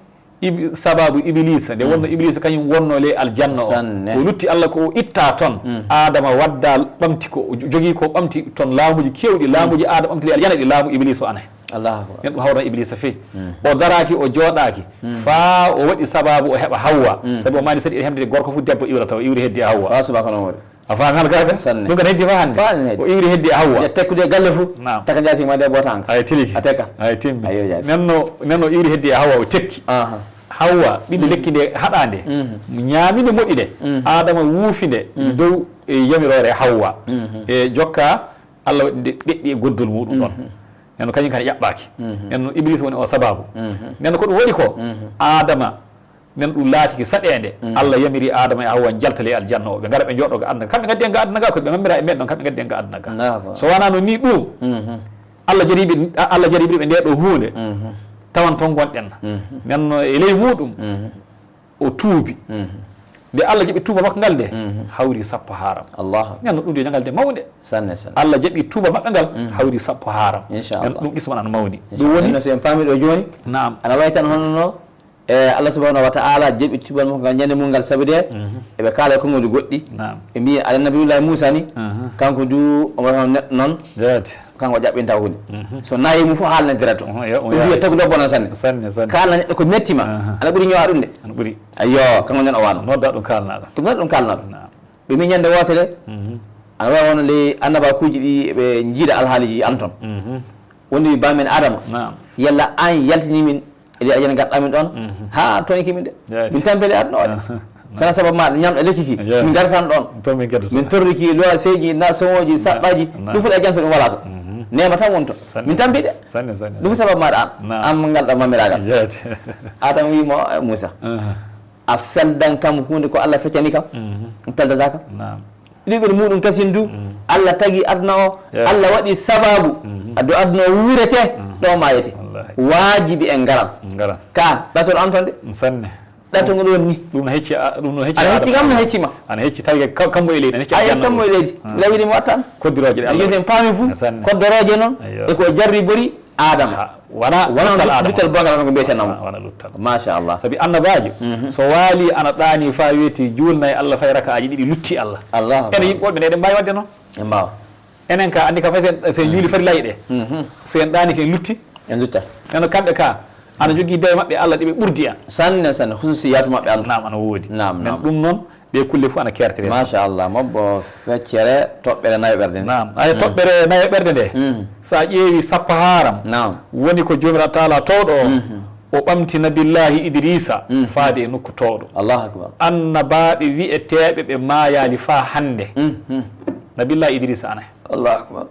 Ib-, sababu Ibiliisa, nde wonno Ibiliisa kañum wonno ley aljanna o. Sanne. O lutti Allah ko o itta toon. Adama wadda ɓamti ko o jo-, jogii ko ɓamti toon laamuuji keewɗi, laamuuji Adama ɓamti ley aljanna ɗi laamu Ibiliisa o ana hen. Allahu akbar. Nden ɗum hawran Ibiliisa feyi. O daraaki, o jooɗaaki. Faa o waɗi sababu o heɓa Hawwa. Sabi o maani sadi eɗen hemdede gorko fof debbo iwrata, o iwri heddi e Hawwa. Faa subaka noon waɗi. A faami hannde kaga? Sanne. Ɗum kadi heddi faa hannde. Faa hannde heddi. O iwri heddi e Hawwa. Ya tekkude galle fof. Naam. Taka jaati ma de bootaanga. Ay tiligi. A teka. Ay timmi. Ayo jaati. Nden no, nden no iwri heddi e Hawwa o tekki. Aha. Hawwa, ɓiɗɗo lekki nde haɗaande. Ñaami nde moɗi nde. Adama wuufi nde. Dow e yamiroore Hawwa. E jokka Allah waɗi nde ɓeɗɗi e goddol muɗum ɗon. Nden no kañum kadi ƴaɓɓaaki. Nden no Ibliisa woni o sababu. Nden no ko ɗum waɗi ko, Adama, nden ɗum laatiki saɗeende. Allah yamiri Adama e Hawwa njalta ley aljanna o. Ɓe ngara ɓe njooɗo ga aduna. Kamɓe ngaddi en ga aduna ga, ko ɓe mammira e men ɗon, kamɓe ngaddi en ga aduna ga. Allahu akbar. So wonaa no ni ɗum, Allah jaribi, Allah jaribiri ɓe nde ɗo huunde. Tawan toon ngonɗen. Nden no e ley muɗum, o tuubi. Nde Allah jaɓi tuuba makko ngal nde, hawri sappo haaram. Allahu akbar. Nden no ɗum de ñagal de mawnde. Sanne, sanne. Allah jaɓi tuuba maɓɓe ngal, hawri sappo haaram. Inchallah. Nden ɗum qisma ana mawni. Inchallah. Ɗum woni. Nden no so en paami ɗo jooni, naam, ana wayi tan hono no, e, Allah subhanahu wa ta'ala jaɓi tuuba makko ngal ñande mum ngal sabi de, eɓe kaala e konngoli goɗɗi. Naam. Ɓe mbiya Nabiyullahi Muusa ni, kanko du omo wona hono neɗɗo noon. Jaati. Kanko o ƴaɓɓinta huunde. So nayi mum fof haalna dira to. Ɗum wiya tagu ɗo bonan sanne. Sanne, sanne. Kaalna neɗɗo ko metti ma. Ana ɓuri ñowa ɗum de. Ana ɓuri. Ayyo, kanko nden o wano. Nodda ɗum kaalnaɗo. Ɗum nodda ɗum kaalnaɗo. Naam. Ɓe mbi ñande wootere, ana wawi wonde ley annabakuuji ɗi ɓe jiida alhaaliji an toon. Wonde wi baamen Adama. Naam. Yalla an yaltini min e ley aljanna ngarɗa min ɗon? Ha toñki min de. Yes. Min tampi ley aduna o de. Sana sababu maɗa ñamɗo lekki ki. Yes. Min ngartan ɗon. To min ngartan. Min torriki lowa seeji, na somoji, saɓɓaji. Ɗum fof e jam so ɗum wala to. Neema tan woni to. Sanne. Min tampi de. Sanne, sanne. Ɗum fof sababu maɗa an. Naam. An mo ngalɗa mamiragal. Yes. Adama wi mo, eh, Muusa. A feldan kam huunde ko Allah feccani kam? Peldata kam? Naam. Ɗiɗi ɓen muɗum kasin du, Allah tagi aduna o, Allah waɗi sababu, ado aduna o wuurete, ɗo maayete. Wallahi. Waajibi en ngaran. Ngaran. Ka, ɗatol an ton de. Sanne. Ɗato ngo ɗon ni. Ɗum no hecci a- ɗum no hecci Ana hecci Adama. Kam, no hecci ma. Ana hecci tawi ka- kambo e leydi, ana hecci Ay, aljanna kambo e ɗum. Leydi. Ah. Lawiri mo attan. Koddirooje ɗe Allah Yo sen waɗi. Paami fu. Sanne. Koddorooje noon. Eyyo. E ko jarribori Adama. Ah, wona Wona luttal Adama. Luttal bongal ko mbiyeten nam. Ah, wona luttal. Machallah. Sabi annabaajo, Mhm. so waali ana ɗaani faa weeti juulna e Allah fay rakaaji ɗiɗi lutti Allah. Allahu Ene akbar. Yimɓe woɓɓe ne eɗen mbaawi waɗde noon. En mbaawa. Enen ka anndi ka fay sen, sen juuli farillaaji ɗe. Mhm. So en ɗaani ko en lutti. En lutta. Eno kamɓe ka, ana jogii dewe maɓɓe Allah ɗe ɓe ɓurdi en. Sanne, sanne. Hususiyatu maɓɓe andu. Naam, ana woodi. Naam, Men naam. Ɗum noon, ɗe kulle fof ana keertire. Machallah. Mobbo feccere toɓɓere nayo ɓerde nde. Naam. Aya Mm. toɓɓere nayo ɓerde nde. Mm. So a ƴeewi sappo haaram. Naam. Woni ko Joomiraaɗo Taala towɗo o. Mhm. O ɓamti Nabillaahi Idriisa Mm. faade e nokku towɗo. Allahu akbar. Annabaaɓe wi'eteeɓe ɓe maayaali faa hannde. Mm, mm. Nabillaahi Idriisa ana hen. Allahu akbar.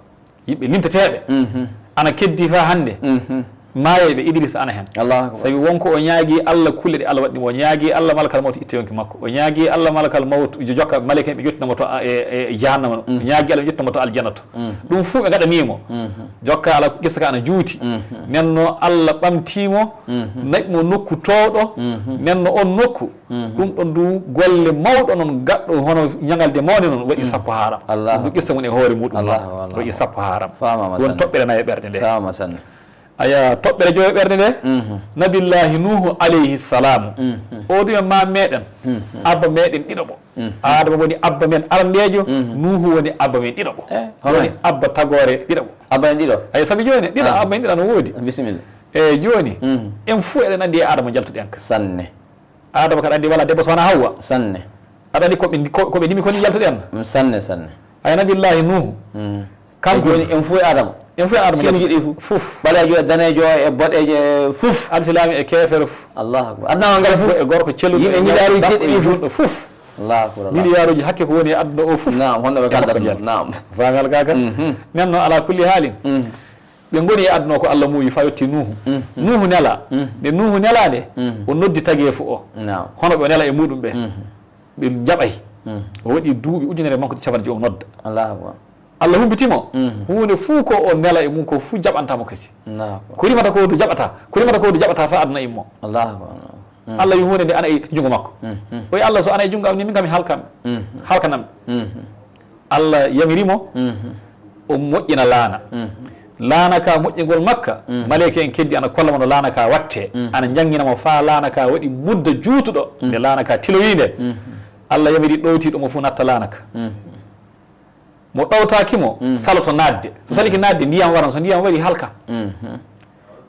Yimɓe limteteeɓe Mhm. ana keddi faa hannde. Mhm. Maayeeɓe Idriisa ana hen. Allahu akbar. Sabi wonko o ñaagi Allah kulle ɗe Allah waɗi mo. O ñaagi Allah malakal mawtu itta yonki makko. O ñaagi Allah malakal mawtu jo- jokka maleyka en ɓe ƴettina mo to a- e e jahannama. O Mhm. ñaagi Allah ɓe ƴettina mo to aljanna to. Mhm. Ɗum fuu ɓe ngaɗanii mo. Mhm. Jokka ala qissa ka ana juuti. Mhm. Nenno Allah ɓamtii mo, Mhm. naɓi mo nokku towɗo. Mhm. Nenno on nokku. Mhm. Ɗum ɗon du golle mawɗo noon gaɗɗo hono ñagalde mawne noon waɗi Mhm. sappo haaram. Allahu Ɗum du qissa mum e hoore muɗum noon Allahu, Allahu. Waɗi sappo haaram. Faamama Ɗum sanne. Toɓɓere nayo ɓerde nde. Faamama sanne. Aya toɓɓere joyo ɓerde nde. Mhm. Nabillaahi Nuuhu alayhi salaamu. Mhm. O du e ma meɗen. Mhm. Abba meɗen ɗiɗo ɓo. Mhm. Adama woni abba men arandeejo, Mhm. Nuuhu woni abba men ɗiɗo ɓo. Eh, hono Woni ni? Abba tagoore ɗiɗo ɓo. Abba en ɗiɗo? Ay sabi jooni ɗiɗo Ah. Abba en ɗiɗo ana woodi. Bisimilla. E jooni, Mhm. en fuu eɗen anndi e Adama jaltuɗen ka. Sanne. Adama kaɗa anndi wala debbo so wona Hawwa. Sanne. Aɗa anndi ko ɓe ndi- ko- ko ɓe ndimi ko ni jaltuɗen. Mm, sanne, sanne. Ay Nabillaahi Nuuhu. Mm. Kanko E jooni en fuu e Adama. En fuu e Adama Sinu jaltuɗen. Jiɗi fuu. Fuf. Ɓaleejo e daneejo e boɗeejo e fuf. Alsilaami e keefeero fuf. Allahu akbar. Adnaawa ngal fuf. Debbo e gorko celluɗo Yimɓe e miliyaaruuji ɗiɗi fuf. Juulɗo fuf. Allahu akbar. Miliyaaruuji hakke ko woni e aduna o fuf. Naam, hono ɓe E makko kaldata jalti. Naam. Faami alka ka? Mhm. Nenno ala kulli haalin. Mhm. Ɓe ngoni e aduna o ko Allah muuyi faa yotti Nuuhu. Mhm. Nuuhu nela. Mhm. Nde Nuuhu nela nde, Mhm. o noddi tageefu o. Naam. Hono ɓe o nela e muɗum ɓe. Mhm. Ɓe njaɓay. Mhm. O waɗi duuɓi ujunere manko ɗi cafanɗe joyi o nodda. Allahu akbar. Allah humpiti mo. Mhm. Huunde fuu ko o nela e mum ko fuu jaɓanta mo kasi. Allahu akbar. Ko rimata ko du jaɓata. Ko rimata ko du jaɓata faa aduna immo. Allahu akbar. Mm. Allah wi huunde nde ana e junngo makko. Mm, mm. O wi Allah so ana e junngo am ni min kam mi halkan. Mm. Halkanan. Mm. Allah yamiri mo, Mm. o moƴƴina laana. Mm. Laana ka moƴƴingol makka, Mm. maleyka en keddi ana kolla mo no laana ka watte, Mm. ana njanngina mo faa laana ka waɗi mudda juutuɗo. Mm. Nde laana ka tilowi nde, Mm. Allah yamiri ɗowtiiɗo mo fuu natta laana ka. Mm. Mo ɗowtaaki mo, Mm. saloto naatde. So salike naatde, ndiyam waran. So ndiyam wari, halka. Mhm.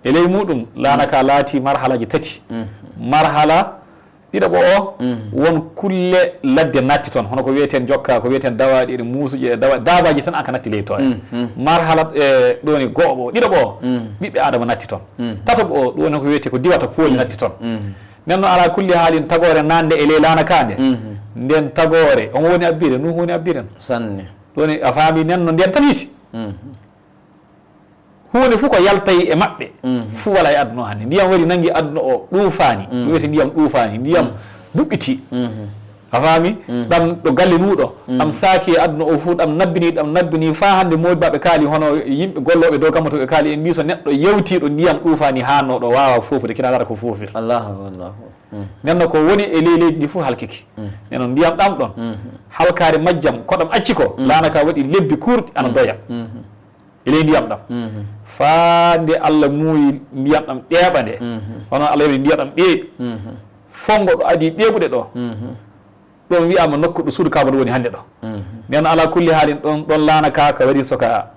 E ley muɗum, laana ka laati marhalaji tati. Mhm. Marhala ɗiɗaɓo o, Mhm. won kulle ladde natti toon. Hono ko wiyeten jokka, ko wiyeten dawaaɗi, ɗe muusuji, e dawa-, daabaaji tan an ka natti ley toon. Mhm. Marhala, e, ɗo ni go'oɓo, ɗiɗaɓo o, Mhm. ɓiɓɓe Adama natti toon. Mhm. Tataɓo o, ɗo ni ko wiyete ko diwata pooli Mhm. natti toon. Mhm. Nden noon, alaa kulli haalin, tagoore naatnde e ley laana kaa nde, Mhm. nden tagoore, omo woni abbire, Nuuhu woni abbiren. Sanne. Ɗum woni, a faami, nden no nden tan hisi. Mhm. Huunde fof ko yaltay e maɓɓe, Mhm. fof wala e aduna o hannde. Ndiyam wari nanngi aduna o, ɗuufaani. Mhm. Ɗum wiyete ndiyam ɗuufaani, ndiyam Mhm. buɓɓiti. Mhm. A faami? Mhm. Ɗam ɗo galle nuuɗo, Mhm. ɗam saaki e aduna o fof, ɗam nabbini, ɗam nabbini, faa hannde moodibaaɓe kaali, hono yimɓe gollooɓe dow kammo to ɓe kaali, en mbii so neɗɗo yewtii ɗo ndiyam ɗuufaani haannoo ɗo, waawaa foofude, kina laara ko foofir. Allahu, Allahu. Mhm. Nden noon ko woni e ley leydi ndi fof halkike. Mhm. Nden noon ndiyam ɗam ɗon, Mhm. halkaare majjam, ko ɗam acci ko, Mhm. laana ka waɗi lebbi kuurɗi ana Mhm. doya. Mhm. E ley ndiyam ɗam. Mhm. Faa nde Allah muuyi ndiyam ɗam ɗeeɓa nde. Mhm. Hono Allah yamiri ndiyam ɗam ɗeeɓi. Mhm. Fonngo ɗo adii ɗeeɓude ɗo. Mhm. Ɗon wiyaama nokku ɗo suudu Kaaba ɗo woni hannde ɗo. Mhm. Nden alaa kulli haalin ɗon, ɗon laana ka, ka wari so ka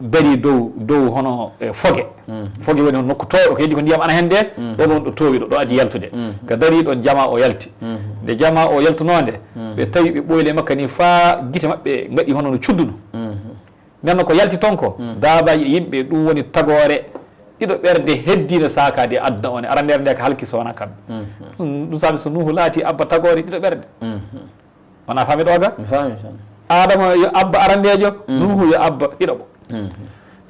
darii dow, dow hono, e, foge. Mhm. Foge woni hono nokku toowɗo, ko heddi ko ndiyam ana heen nde, Mhm. ɗon woni ɗo toowi ɗo, ɗo adii yaltude. Mhm. Ka darii ɗon, jamaa o yalti. Mhm. Nde jamaa o yaltunoo nde, Mhm. ɓe tawi ɓe ɓooyi ley makka ni faa gite maɓɓe ngaɗi hono no cudduno. Mhm. Nden noon ko yalti toon ko, Mm. daabaaji e yimɓe, ɗum woni tagoore ɗiɗo ɓerde heddiinde saakaade e aduna o ne. Arandeere nde ko halki so wonaa kamɓe. Mm. Ɗum, ɗum saabi so Nuuhu laati abba tagoore ɗiɗo ɓerde. Mm. Wonaa faami ɗo ga? Mi faami, mi faami. Aadama yo abba arandeejo, Mm. Nuuhu yo abba ɗiɗo ɓo. Mm.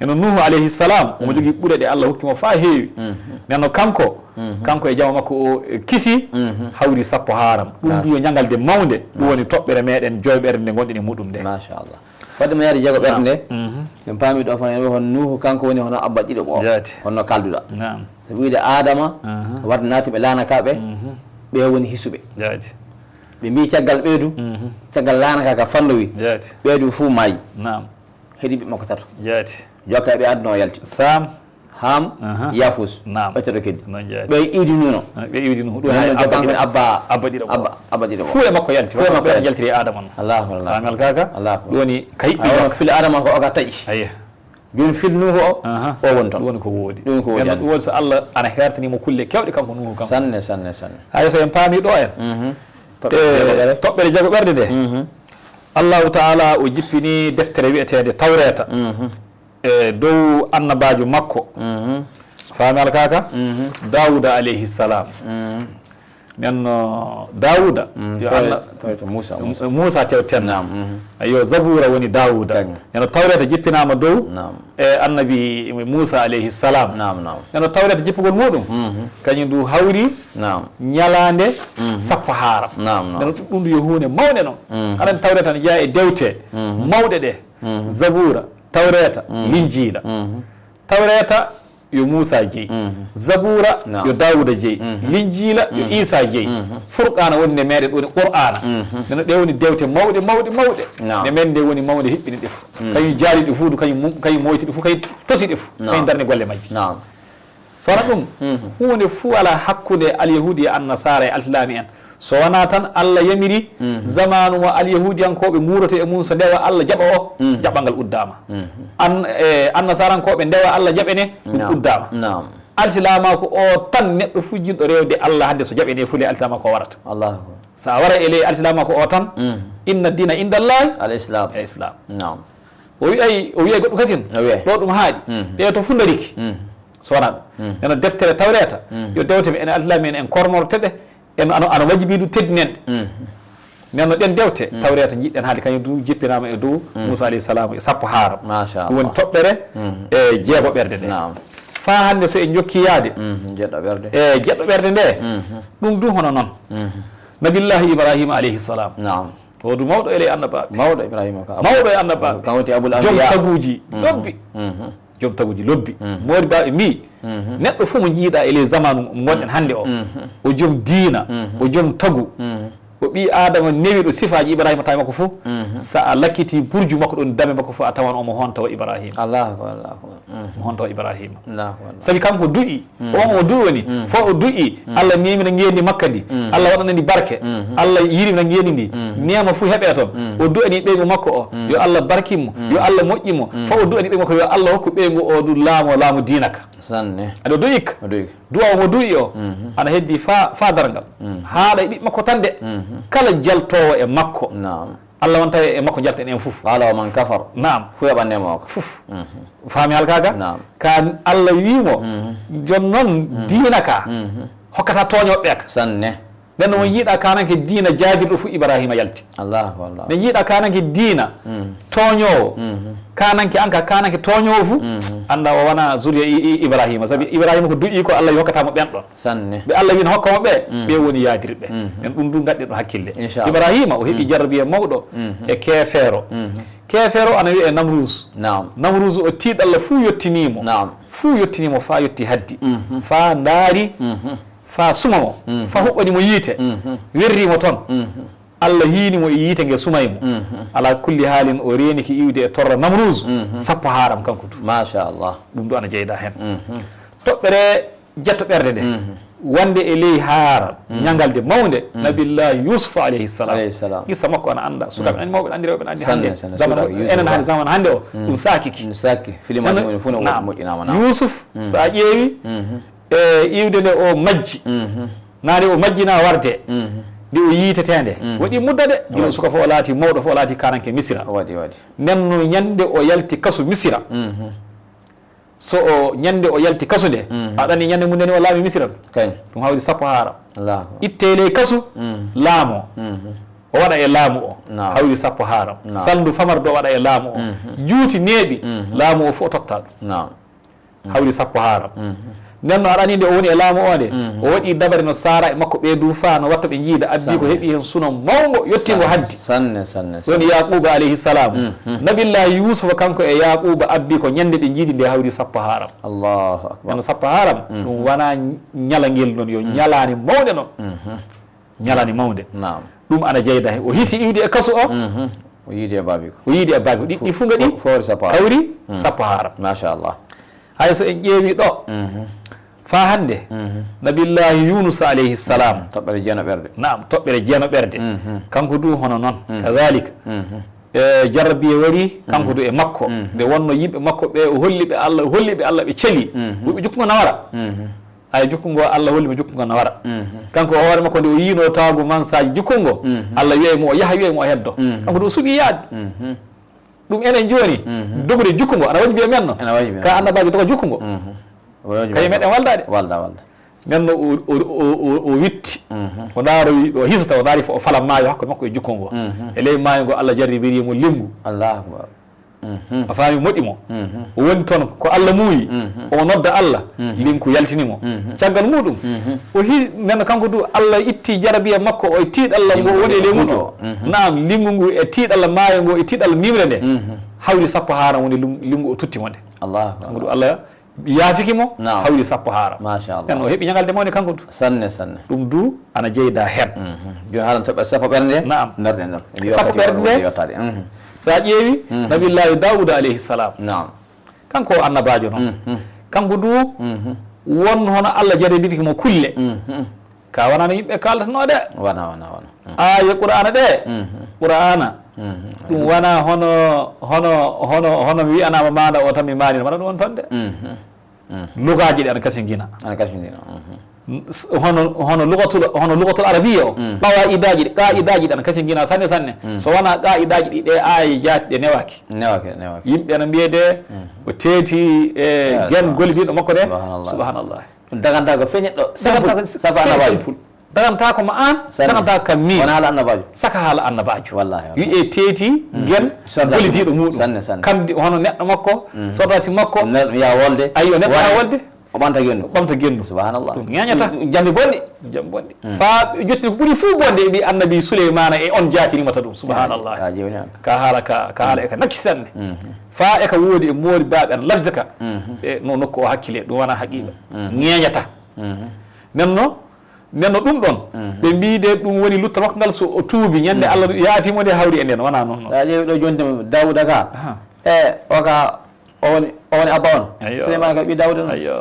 Eno Nuuhu alayhi salam, omo Mm. jogii ɓure ɗe Allah hokki mo faa heewi. Mm. Nden noon kanko, Mm. kanko e jama makko o, e, kisi, Mm. hawri sappo haaram. Ɗum Masha. du yo ñagalde mawnde, ɗum Masha. woni toɓɓere meɗen joyɓere nde ngonɗen e muɗum nde. Machallah. Fodde mi yaade jeego ɓerde nde, Mhm. en paami ɗo fof, en wi hon Nuuhu, kanko woni hono abba ɗiɗo ɓo. Jaati. Honno kalduɗa. Naam. Sabi wiyde Aadama, Aha. wadde naati ɓe laana ka ɓe, Mhm. Ɓe woni hisuɓe. Jaati. Ɓe mbii caggal ɓeydu, Mhm. caggal laana ka ka fannowi, Jaati. ɓeydu fuu maayi. Naam. Heɗi ɓe makko tato. Jaati. Jokka ɓe aduna o yalti. Saam. Haam, Aha. Yaafus. Naam. Ɓe tato keddi. Noon jaati. Ɓe iwdinuno. Ah, ɓe iwdinu. Ɗum Ɗum hay no jokka abba ɗiɗo. Abba, Abba ɗiɗo. Abba, abba ɗiɗo. Fuu e makko yalti. Fuu e Wonno makko ɓe yalti. Yaltiri e Adama no. Allahu Akbar. Faami alkaaka? Allahu Akbar. Ɗum woni ka hiɓɓi Awa jokka. Fil Adama ko o ka taƴi. Ayya. Jooni fil Nuuhu o, Aha. o woni toon. Ɗum woni ko woodi. Ɗum ko woodi Nden hannde. Ɗum woni so Allah ana heertanii mo kulle keewɗe kanko Nuuhu kanko. Sanne, sanne, sanne. Hay so en paami ɗo en. Mhm. Toɓɓere E, jagoɓere. Toɓɓere jagoɓerde nde. Mhm. Allahu Taala o jippini deftere wi'eteende Tawreeta. Mhm. E dow annabaajo makko. Mhm. Faami alkaaka? Mhm. Daawuda alayhi salam. Mhm. Nden no Daawuda, Mm, yo tawi, anna-, tawi to Muusa, Muusa. Muusa tew tenna. Naam, mhm. Ayo, Zabuura woni Daawuda. Tagi. Nden no Tawreeta jippinaama dow, Naam. e, annabi Muusa alayhi salam. Naam, naam. Nden no Tawreeta jippugol muɗum, Mhm. kañum du hawri Naam. ñalaande Mhm. sappo haaram. Naam, naam. Nden no ɗum, ɗum du yo huunde mawnde noon. Mhm. Aɗa anndi Tawreeta ne jeyaa e dewte Mhm. mawɗe ɗe. Mhm. Zabuura, Tawreeta, Mhm. Linjiila. Mhm. Tawreeta yo Muusa jeyi. Mhm. Zabuura Naam. yo Daawuda jeyi. Mhm. Linjiila yo Mhm. Iisa jeyi. Mhm. Furqaana woni nde meeɗen, ɗo woni Qur'aana. Mhm. Nden no ɗe woni dewte mawɗe, mawɗe, mawɗe. Naam. Nde men nde woni mawnde hiɓɓini ɗe fuu. Mhm. Kañum jaali ɗe fuu, kañum mu-, kañum moyti ɗe fuu, kañum tosi ɗe fuu. Naam. Kañum darni golle majje. Naam. So wona ɗum, Mhm. huunde fuu alaa hakkunde Alyahuudi e Annasaara e Alsilaami en. So wonaa tan Allah yamiri Mhm. zamaanu mo Alyahuudiyankooɓe nguurata e mum, so ndewa Allah jaɓa o, Mhm. jaɓɓal ngal uddaama. Mhm. An-, e, Annasarankooɓe ndewa Allah jaɓane, ɗum Naam. uddaama. Naam. Alsilaamaaku o tan neɗɗo fuu jiɗɗo rewde Allah hannde so jaɓane fuu ley alsilaamaaku o warata. Allahu Akbar. So a waray e ley alsilaamaaku o tan, Mhm. inna diina inda Allahi Al-Islam. al-Islam. Naam. O wi'ay, o wi'ay goɗɗum kasin, O wi'ay. ɗo ɗum haaɗi. Mhm. Ɗe to fuu ndariki. Mhm. So wonaa ɗum. Mhm. Nden no deftere Tawreeta, Mhm. yo dewte men enen alsilaami en, en kormorte ɗe, en ano, ano wajibi du teddinen ɗe. Mhm. Nden no ɗen dewte, Mhm. Tawreeta njiɗɗen haalde, kañum du jippinaama e dow Mhm. Muusa alayhi salaam e sappo haaram. Masha Ɗum woni Allah. toɓɓere, Mhm. e jeegoɓerde nde. Naam. Faa hannde so en njokki yaade, Mhm. Jeɗɗoɓerde. e jeɗɗoɓerde nde, Mhm. ɗum du hono noon. Mhm. Nabiyullaahi Ibraahiima alayhi salaam. Naam. O du mawɗo e ley annabaaɓe. Mawɗo Ibraahiima ka. Mawɗo e annabaaɓe. Kan woni Abul Joom Anbiya. taguuji Mhm. lobbi. Mhm. Joom taguuji lobbi. Mhm. Moodibaaɓe mbii, Mhm. neɗɗo fof mo njiiɗaa e ley zamaanu ngonɗen hannde o, Mhm. o joom diina, Mhm. o joom tagu, Mhm. o ɓii Aadama newiiɗo sifaaji Ibraahiima tawi makko fof, Mhm. so a lakkitii burju makko ɗoon dame makko fof, a tawan omo honta o Ibraahiima. Allahu akbar, Allahu akbar. Mhm. Omo honta o Ibraahiima. Allahu akbar. Sabi kanko du'i, Mm. On o du'oni, Mm. fo o du'i, Mm. Allah memina ngeenndi makka ndi, Mm. Allah waɗana ndi barke, Mm. Allah yirmina ngeenndi ndi, Mm. neema fuu heɓe toon. Mm. O du'ani ɓeyngu makko o, Mm. yo Allah barkin mo, Mm. yo Allah moƴƴin mo. Mm. Fo o du'ani ɓeyngu makko, yo Allah hokku ɓeyngu o du laamu, laamu diina ka. Sanne. Aɗa o du'i ka? O du'i ka. Du'a o mo du'i o, Mm. ana heddi faa, faa darngal. Mm. Haaɗa e ɓiɓɓe makko tan de. Mm. Kala jaltoowo e makko. Naam. Allah wonta e makko jalten en fof. Qala wa man kafar. Naam. Fuu yoɓanne mo ka. Fof. Mhm. Faami haalka ka? Naam. Ka Allah wii mo, Mhm. jooni noon Mhm. diina ka, Mhm. hokkata tooñooɓe ka. Sanne. Nden no on Mhm. yiiɗa kananke diina jaagirɗo fof Ibraahiima yalti. Allahu akbar. Nden yiiɗa kananke diina Mhm. tooñoowo. Mhm. Kananke an ka, kananke tooñoowo fof, Mhm. annda o wona zuriya I-, I-, Ibraahiima. Sabi Ibraahiima ko du'i ko Allah hokkata mo ɓen ɗon. Sanne. Ɓe Allah wii no hokka mo ɓe, Mm. ɓe woni yaadirɓe. Mm. En ɗum du ngadden ɗo hakkille. Inchallah. Ibraahiima o heɓi Mm. jarrabiya mawɗo Mm. e keefeero. Mm. Keefeero ana wiyee Namruus. Naam. Namruus o tiiɗalla fuu yottinii mo. Naam. Fuu yottinii mo faa yotti haddi. Mm. Faa ndaari, Mm. faa suma mo, Mm. faa huɓɓani mo yiite. Mm. Werri mo toon. Mm. Allah hiini mo e yiite nge sumay mo. Mhm. Alaa kulli haalin, o reenike iwde e torra Namruus, Mhm. sappo haaram kanko du. Machallah. Ɗum du ana jeyda heen. Mhm. Toɓɓere jettoɓerde nde, Mhm. wonde e ley haaram, Mhm. ñagalde mawnde, Mhm. Nabiyullaahi Yuusuf alayhi salaam. Alayhi salaam. Qissa makko ana annda. Sukaaɓe Mhm. ana mawɓe ana anndi, rewɓe ana anndi Sanne, hannde. sanne, Zamanu sukaaɓe Yuusuf enen hannde, naam. zamanu hannde o, ɗum Mhm. saakiki. Ɗum saakki. Filimaaji Nana-, mum fof no naam. moƴƴinaama, naam. Yuusuf, Mhm. so a ƴeewi, Mhm. e iwde nde o majji. Mhm. Naa nde o majjinaa warde, Mhm. nde o yiiteteende. Mhm. Waɗi mudda de. Gila Waɗi. suka fof o laati, mawɗo fof o laati kaananke Misira. Waɗi, waɗi. Nden no ñande o yalti kasu Misira. Mhm. So o ñande o yalti kasu nde, Mhm. aɗa anndi ñande mum nde o laami Misira. Kañ. Ɗum hawri sappo haaram. Allahu akbar. Itte ley kasu, Mhm. laamo. Mhm. O waɗa e laamu o. Naam. Hawri sappo haaram. Naam. Salndu famardu o waɗa e laamu o. Mhm. Juuti neeɓi, Mhm. laamu o fof o totta ɗum. Naam. Hawri sappo haaram. Mhm. Nden no aɗa anndi nde o woni e laamu o nde, Mhm. o waɗi dabare no Saara e makko ɓee du faa no watta ɓe njiida, addi ko Sanne. heɓi heen suno mawngo, yottingo Sanne, haddi. sanne, sanne, Ɗon sanne. Yaaquuba alayhi salaam, Mhm. Nabillaahi Yuusufa kanko e Yaaquuba abbi ko ñande ɓe njiidi nde hawri sappo haaram. Allahu akbar. Nden no sappo haaram, Mhm. ɗum wonaa ñalangel noon, yo Mhm. ñalaande mawnde noon. Mhm. Ñalaande mawnde. Naam. Ɗum ana jeyda he. O hisi iwde e kaso o. Mhm. O yiidi e baabi ko. O yiidi e baabi ko. Ɗi, ɗi fof ngaɗi. Fo-, fowri sappo haaram. Kawri sappo haaram. Machallah. Hay so en ƴeewi ɗo. Mhm. Faa hannde, mhm, Nabiyullaahi Yuunus alayhi salaam. Toɓɓere jeeno ɓerde. Naam, toɓɓere jeeno ɓerde. Mhm. Kanko du hono noon. Mhm. Kadalik. Mhm. E jarrabiye wari, kanko, mhm, du e makko. Mhm. Nde wonno yimɓe makko ɓe, o holli ɓe Allah, o holli ɓe Allah, ɓe celi. Mhm. Wi ɓe jukkungo na wara. Mhm. Ay jukkungo Allah holli mo jukkungo na wara. Mhm. Kanko o hoore makko nde o yiino taagu mansaaji jukkungo. Mhm. Allah wi'ay mo o yaha, wi'ay mo o heddo. Mhm. Kanko du o suɓi yaade. Mhm. Ɗum enen jooni, mhm, dogude jukkungo, ana wajibi e men no? Ana wajibi. Ka annabaajo doga jukkungo. Mhm. Wajibi. Kañum meɗen waldaade. Walda, walda. Men no o, o, o, o, o witti. Mhm. O ndaaro wi ɗo hisata, o ndaari fo o fala maayo hakkunde makko e jukkungo. Mhm. E ley maayo ngo Allah jarribiri mo linngu. Allahu akbar. Mhm. A faami moƴƴi mo. Mhm. O woni toon ko Allah muuyi. Mhm. O nodda Allah. Mhm. Linngu yaltini mo. Mhm. Caggal muɗum, mhm, o hi-, men kanko du Allah itti jarabiya makko o e tiiɗalla ngo woni e ley muɗum. Mhm. Naam, linngu ngu e tiiɗalla maayo ngo e tiiɗalla nimre nde. Mhm. Hawri sappo haaram woni lin-, linngu o tutti mo nde. Allahu akbar. Kanko du Allah yaafiki mo, naam, hawri sappo haaram. Machallah. Nden o heɓi ñagalde mawde kanko du. Sanne, sanne. Ɗum du ana jeyda heen. Mhm. Jooni haalan toɓɓere sappo ɓernde. Naam. Nder ɗen ɗon. Sappo ɓernde. Yottaade. Mhm. So a ƴeewi, mhm, Nabiyullaahi Daawuda alayhi salaam. Naam. Kanko o annabaajo noon. Mhm. Kanko du, mhm, won hono Allah jarribirki mo kulle. Mhm. Ka wonano yimɓe kaaldatnoo de. Wona, wona, wona. Mhm. Aaye Qur'aana ɗe. Mhm. Qur'aana. Mhm. Ɗum wona hono, hono, hono, hono mi wi'anaama maanda o tan mi maanino. Wona ɗum woni toon de. Mhm. Mhm. Lugaaji ɗi ana kasi ngina. Ana kasi ngina. Mhm. S-, hono, hono lugatul, hono lugatul arabiya o. Mhm. Qawaidaaji ɗi, qaidaaji ɗi ana kasi ngina sanne, sanne. Mhm. So wona qaidaaji ɗi, ɗe aaye jaati, ɗe newaaki. Newaaki, newaaki. Yimɓe ana mbiye de, mhm, o teeti e, ya, gen, subhanallah, gollidiiɗo makko de. Subhanallah. Subhanallah. Ɗum daganta ko feñe ɗo. Daganta ko simple. Simple. Daganta ko ma aan, sanne, daganta kam miin. Wona haala annabaajo. Saka haala annabaajo. Wallahi, wallahi. Wi'e teeti, mm, gen, sordaasi gollidiiɗo muɗum. Sanne, sanne. Kam di, hono neɗɗo makko, mm, sordaasi makko. Neɗɗo ya wolde. Ayyo, neɗɗo ya wolde. O ɓamta genndu. O ɓamta genndu. Subhanallah. Ɗum ñañata. Ɗum, ɗum jambi bonɗi. Jambi bonɗi. Mm. Faa ɓe jottini ko ɓuri fuu bonde e ɓii annabi Suleymaana e on jaati rimata ɗum. Subhanallah. Ya, ya, jewni an. Ka haala ka, ka haala e ka nakki sanne. Mm. Faa e ka woodi e moodi baaɓe an lafza ka. Mm. E no nokku o hakkile, ɗum wona haqiqa. Mm. Ñeeñata. Mm. Nenno, nenno ɗum ɗon. Mm. Ɓe mbii de ɗum woni lutta makko ngal so o tuubi. Ñande, mm, Allah yaafi mo de hawri e nden. Wona noon, noon. Sa ƴeewi ɗo jonde Daawuda ka. Aha. E, o ka, o woni, o woni abba on. Ayyo. Suleymaana ka ɓii Daawuda noon. Ayyo.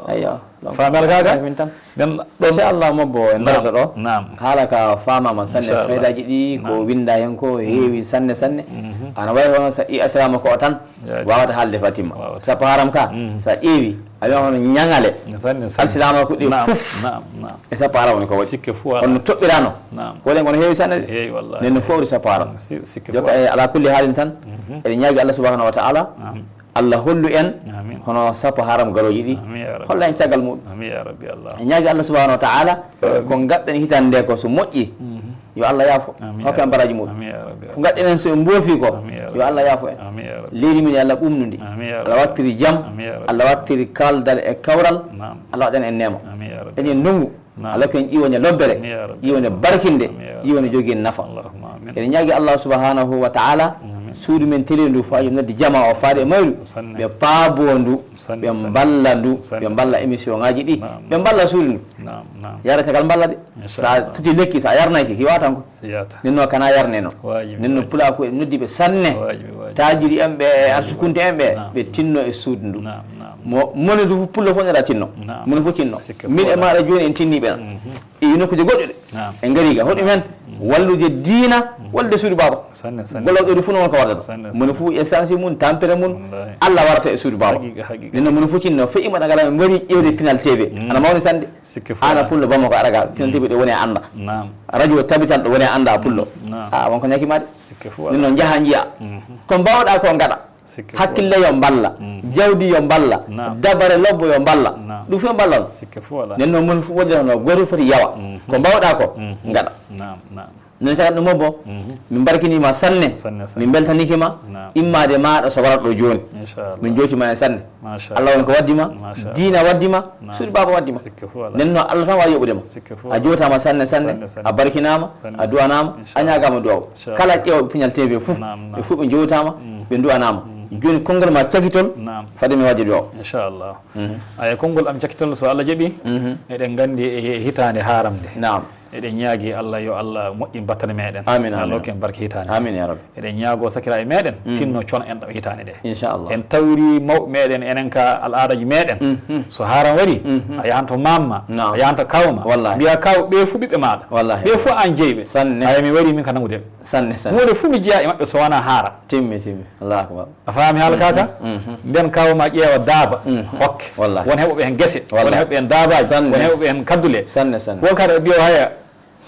Ayyo. Donc, faamere ka ka? Min tan. Nden ɗon. Inchallah, mobbo en darata ɗo. Naam. Haala ka faamama sanne. Inchallah. Faydaaji ɗi ko, naam, winda hen ko heewi sanne, sanne. Mhm. Ana wayi hono sa i asirama ko o tan. Yaadi. Wawata haalde fatima. Wawata. Sappo haram ka, mm, sa ƴeewi, a wiya hono ñaŋale. Sanne, sanne. Alsilaama ko ɗi, naam, fof. Naam, naam. E sappo haram woni ko waɗi. Sikke fof alaa. Kono no toɓɓirano. Naam. Ko ɗen kono heewi sanne de. Heewi wallahi. Nden no fowri sappo haram. Si-, sikke fof. Jokka e ala kulli haalin tan. Mhm. Eɗen ñaagi Allah subhanahu wa ta'ala. Amin. Allah hollu en, amin, hono sappo haram garooji ɗi. Amin ya rabbi. Holla en caggal muɗum. Amin ya rabbi Allah. E ñaagi Allah subhanahu wa ta'ala, ko ngaɗɗen hitande nde ko so moƴƴi, mhm, yo Allah yaafo. Amin ya rabbi. Hokka en baraji muɗum. Amin ya rabbi. Ko ngaɗɗen en so en mboofi ko, amin ya rabbi, yo Allah yaafo en. Amin ya rabbi. Leydi men yo Allah ɓumnu ndi. Amin ya rabbi. Allah wattiri jam. Amin ya rabbi. Allah wattiri kaldal e kawral. Naam. Allah waɗan en neema. Amin ya rabbi. Eñen ndongu. Naam. Allah ko en ƴiwone lobbere. Amin ya rabbi. Ƴiwone barkinde. Amin ya rabbi. Ƴiwone jogii nafa. Allahumma amin. Eɗen ñaagi Allah subhanahu wa ta'ala, amin, suudu men teliidu ndu faa yo noddi jama o faade e mayru. Sanne. Ɓe paabo ndu. Sanne, ɓe sanne. Mballa ndu, sanne, ɓe mballa sanne. Émission ngaji ɗi, naam, ɓe mballa suudu ndu. Naam, naam. Yara cakal mballa de. Inchallah. Sa tuti lekki, sa yarnaki, ki watan ko. Yata. Nin no kana yarne no. Wajibi, nin no wajibi. Pula ko en noddi ɓe sanne. Wajibi, wajibi. Tajiri en ɓe, arsukunte en ɓe, naam, ɓe tinno e suudu ndu. Naam, naam. Mo, moni du pullo fof nera tinno. Naam. Moni fof tinno. Sikke fof. Min e maɗa joni en tinni ɓe. Mhm. E nokkuuje goɗɗuɗe. Naam. En ngari ga, hoɗum hen? Mm. Wallude diina, mm, wallude suudu baaba. Sanne, sanne. Gollal ɗo fof noon ko waɗata. Sanne, sanne. Moni fof essence mum, tampere mum, wallahi. Allah warata e suudu baaba. Haqiqa, haqiqa. Nden noon moni fof tinno, fe ima ɗagal men mbari ƴewde Pinal T V. Mm. Ana mawni sanne. Sikke fof. Ana pullo bamako araga, Pinal T V ɗo woni e annda. Naam. Radio tabital ɗo woni e annda pullo. Naam. A, wonko ñaki ma de. Sikke fof. Nden noon njaha njiya. Mhm. Ko mbawɗa ko ngaɗa. Sikke fof. Hakkille yo mballa, mm, jawdi yo mballa, naam, dabare lobbo yo mballa. Naam. Ɗum fof mballa on. Sikke fof alaa. Nden noon moni fof wonde hono gooto foti yawa. Mhm. Ko mbawɗa ko, mhm, ngaɗa. Naam, naam. Nden sagat ɗum mobbo, mhm, min mbarkinima sanne. Sanne, sanne. Min mbeltaniki ma, naam, immade maɗa so warat ɗo joni. Inchallah. Min jootima en sanne. Machallah. Allah woni ko waddi ma, machallah, diina waddi ma, naam, suudu baaba waddi ma. Sikke fof alaa. Nden noon Allah tan wawi yoɓude ma. Sikke fof alaa. A jootama sanne, sanne, sanne, sanne. A barkinama, sanne, a duwanama, sanne, a ñagama duwaw. Inchallah. Kala ƴeewo Pinal T V fof, naam, naam, ɓe fof ɓe jowtama, mhm, ɓe duwanama. Mhm. Joni konngol ma cakitol, naam, fade mi waɗde duwaw. Inchallah. Mhm. Aya, konngol am cakitol, so Allah jaɓi, mhm, eɗen nganndi e, e hitaande haaramnde. Naam. Eɗen ñaagi Allah yo Allah moƴƴin battane meɗen. Amin, amin. Allah hokku en barke hitaande. Amin, ya Rabbi. Eɗen ñaago sakiraaɓe meɗen, mm, tinno cona en ɗo hitaande nde. Inchallah. En tawri mawɓe meɗen, enen ka al'aadaji meɗen. Mhm. So haaram waɗi, mhm, a yahan to mamma, naam, a yahan to kawma. Wallahi. Mbiya kaw, ɓe fu ɓiɓɓe maɗa. Wallahi. Ɓe fu an jeyɓe. Sanne. Aya mi wari min ka nangude. Sanne, sanne. Huunde fu mi jeya e maɓɓe so wona haara. Timmi, timmi. Allahu akbar. A faami haala ka ka? Mhm, mhm. Nden kawo ma ƴeewa daaba, mhm, hokke. Wallahi. Won heɓoɓe hen gese, wallahi, won heɓoɓe hen daabaji, sanne, won heɓoɓe hen kaddule. Sanne, sanne. Won kadi ɓe mbiya haya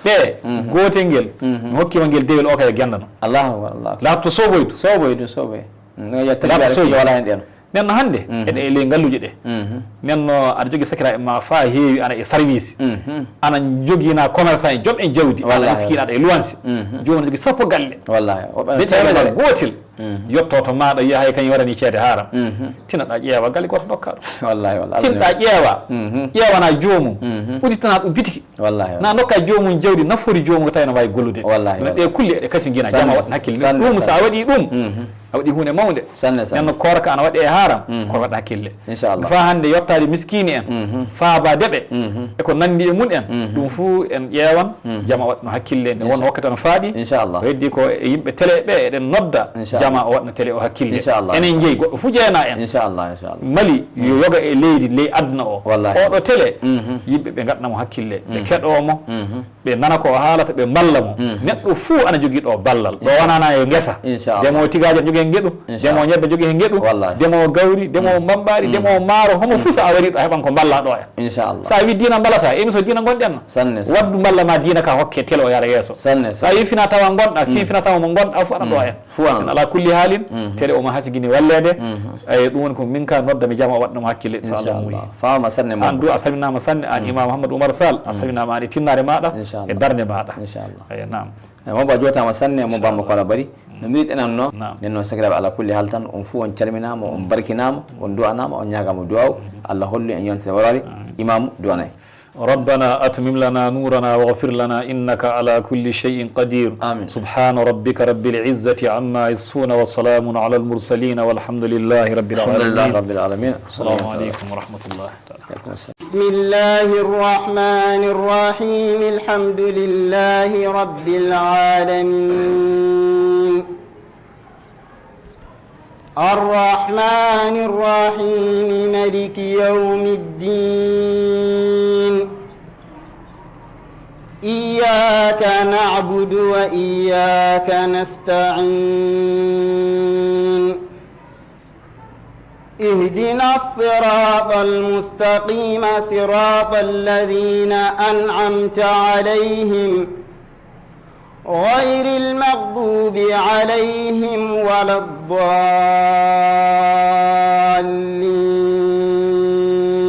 ɓe, mhm, gootel ngel, mhm, mi hokkima ngel dewel o kadi gandano. Allahu akbar, Allahu akbar. Laabto soboydu. Soboydu, soboy. Mm, no ya Laabto tarbiya soboydu. Wala hen ɗen. Nden no hande, mhm, eɗen e ley ngalluji ɗe. Mhm. Nden no aɗa jogii sakiraaɓe ma fa heewi ana e service. Mhm. Ana jogina commerçant e joom en jawdi, ana, wallahi, miskiina aɗa e luwansi. Mhm. Joomum ne jogii sappo galle. Wallahi. Woɓɓe ɓe ƴeewa temedere. Gootel. Mhm. Yotto to maɗa wiya hay kañum waɗani ceede haram. Mhm. Tinaɗa ƴeewa galle goto dokka ɗum. Wallahi, wallahi. Tinɗa ƴeewa. Mhm. Ƴeewana joomum. Mhm. Udditanaa ɗum bitiki. Wallahi, na wallahi. Dokka joomum jawdi nafoori joomum ko tawi no waawi gollude. Wallahi, ɗum ɗe wallahi. Kulle ɗe kasi gina. Sanne, jama waɗa hakkille. Sanne, ɗum sa sanne. Waɗi ɗum. Mhm. A waɗi huunde mawnde. Sanne, sanne. Nden no koorka ana waɗe e haram, mhm, kono waɗa hakkille. Inchallah. Fa hannde yottaade miskiini en, mhm, faabaade ɓe, mhm, e ko nanndi e mum en, mhm, ɗum fuu en ƴeewan, mhm, jama waɗno hakkille, nde won wakkati ana faaɗi. Inchallah. Ko heddi ko e yimɓe télé ɓe eɗen nodda, inchallah, jama o waɗna télé o hakkille. Inchallah. Enen njeyi, goɗɗo fuu jeyanaa en. Inchallah, inchallah. Mali yo, mhm, yoga e leydi, ley aduna o. Wallahi. Oɗo télé, mhm, yimɓe ɓe ngaɗna mo hakkille, ɓe, mhm, keɗoo mo. Mhm. Ɓe nana ko o haalata, ɓe mballa mo. Mhm. Neɗɗo fuu ana jogii ɗo ballal. Ɗo, inchallah, wonana yo ngesa. Inchallah. Demowo tigaaji ana jogii heen ngeɗu. Inchallah. Demowo ñebbe jogii heen ngeɗu. Wallahi. Demowo gawri, demowo, mhm, mbambaari, mhm, demowo maaro, homo fuu, mhm, so a warii ɗo, a heɓan ko mballaa ɗo en. Inchallah. So a wii diina mballata, émission diina ngonɗen. Sanne, sanne. Waddu mballa ma diina ka hokke télé o yara yeeso. Sanne, sanne. So a wii fina tawa ngonɗa, si, mhm, fina tawa mo ngonɗa fuu ana ɗo en. Fuu ana. Ala kulli haalin, mhm, télé omo hasigini walleede. Mhm. Eyi, ɗum woni ko min ka nodda mi jama o waɗna mo hakkille, so Allah muuyi. Inchallah. Faama sanne. An du a salminaama sanne, an, mm, Imam Mouhamadou Oumar Sall, a, mm, salminaama an e tinnaare maɗa, inchallah, e darnde maɗa. Inchallah. Eyi, naam. Eyi, Maba jootaama sanne, mo Bamba Kola Bari. No mbiɗen an no, naam, nden noon sakiraaɓe, ala kulli haal tan, on fuu on calminaama, on barkinaama, on du'anaama, on ñaagaama du'aaw. Mm. Allah hollu en yontere waraare. Amin. Imam du'anay. ربنا أتمم لنا نورنا واغفر لنا إنك على كل شيء قدير. آمين. سبحان ربك رب العزة عما يصفون وسلام على المرسلين والحمد لله رب العالمين. الحمد لله رب العالمين. السلام عليكم ورحمة الله تعالى. عليكم السلام. بسم الله الرحمن الرحيم. الحمد لله رب العالمين. الرحمن الرحيم. ملك يوم الدين. إياك نعبد وإياك نستعين. اهدنا الصراط المستقيم، صراط الذين أنعمت عليهم، غير المغضوب عليهم ولا الضالين.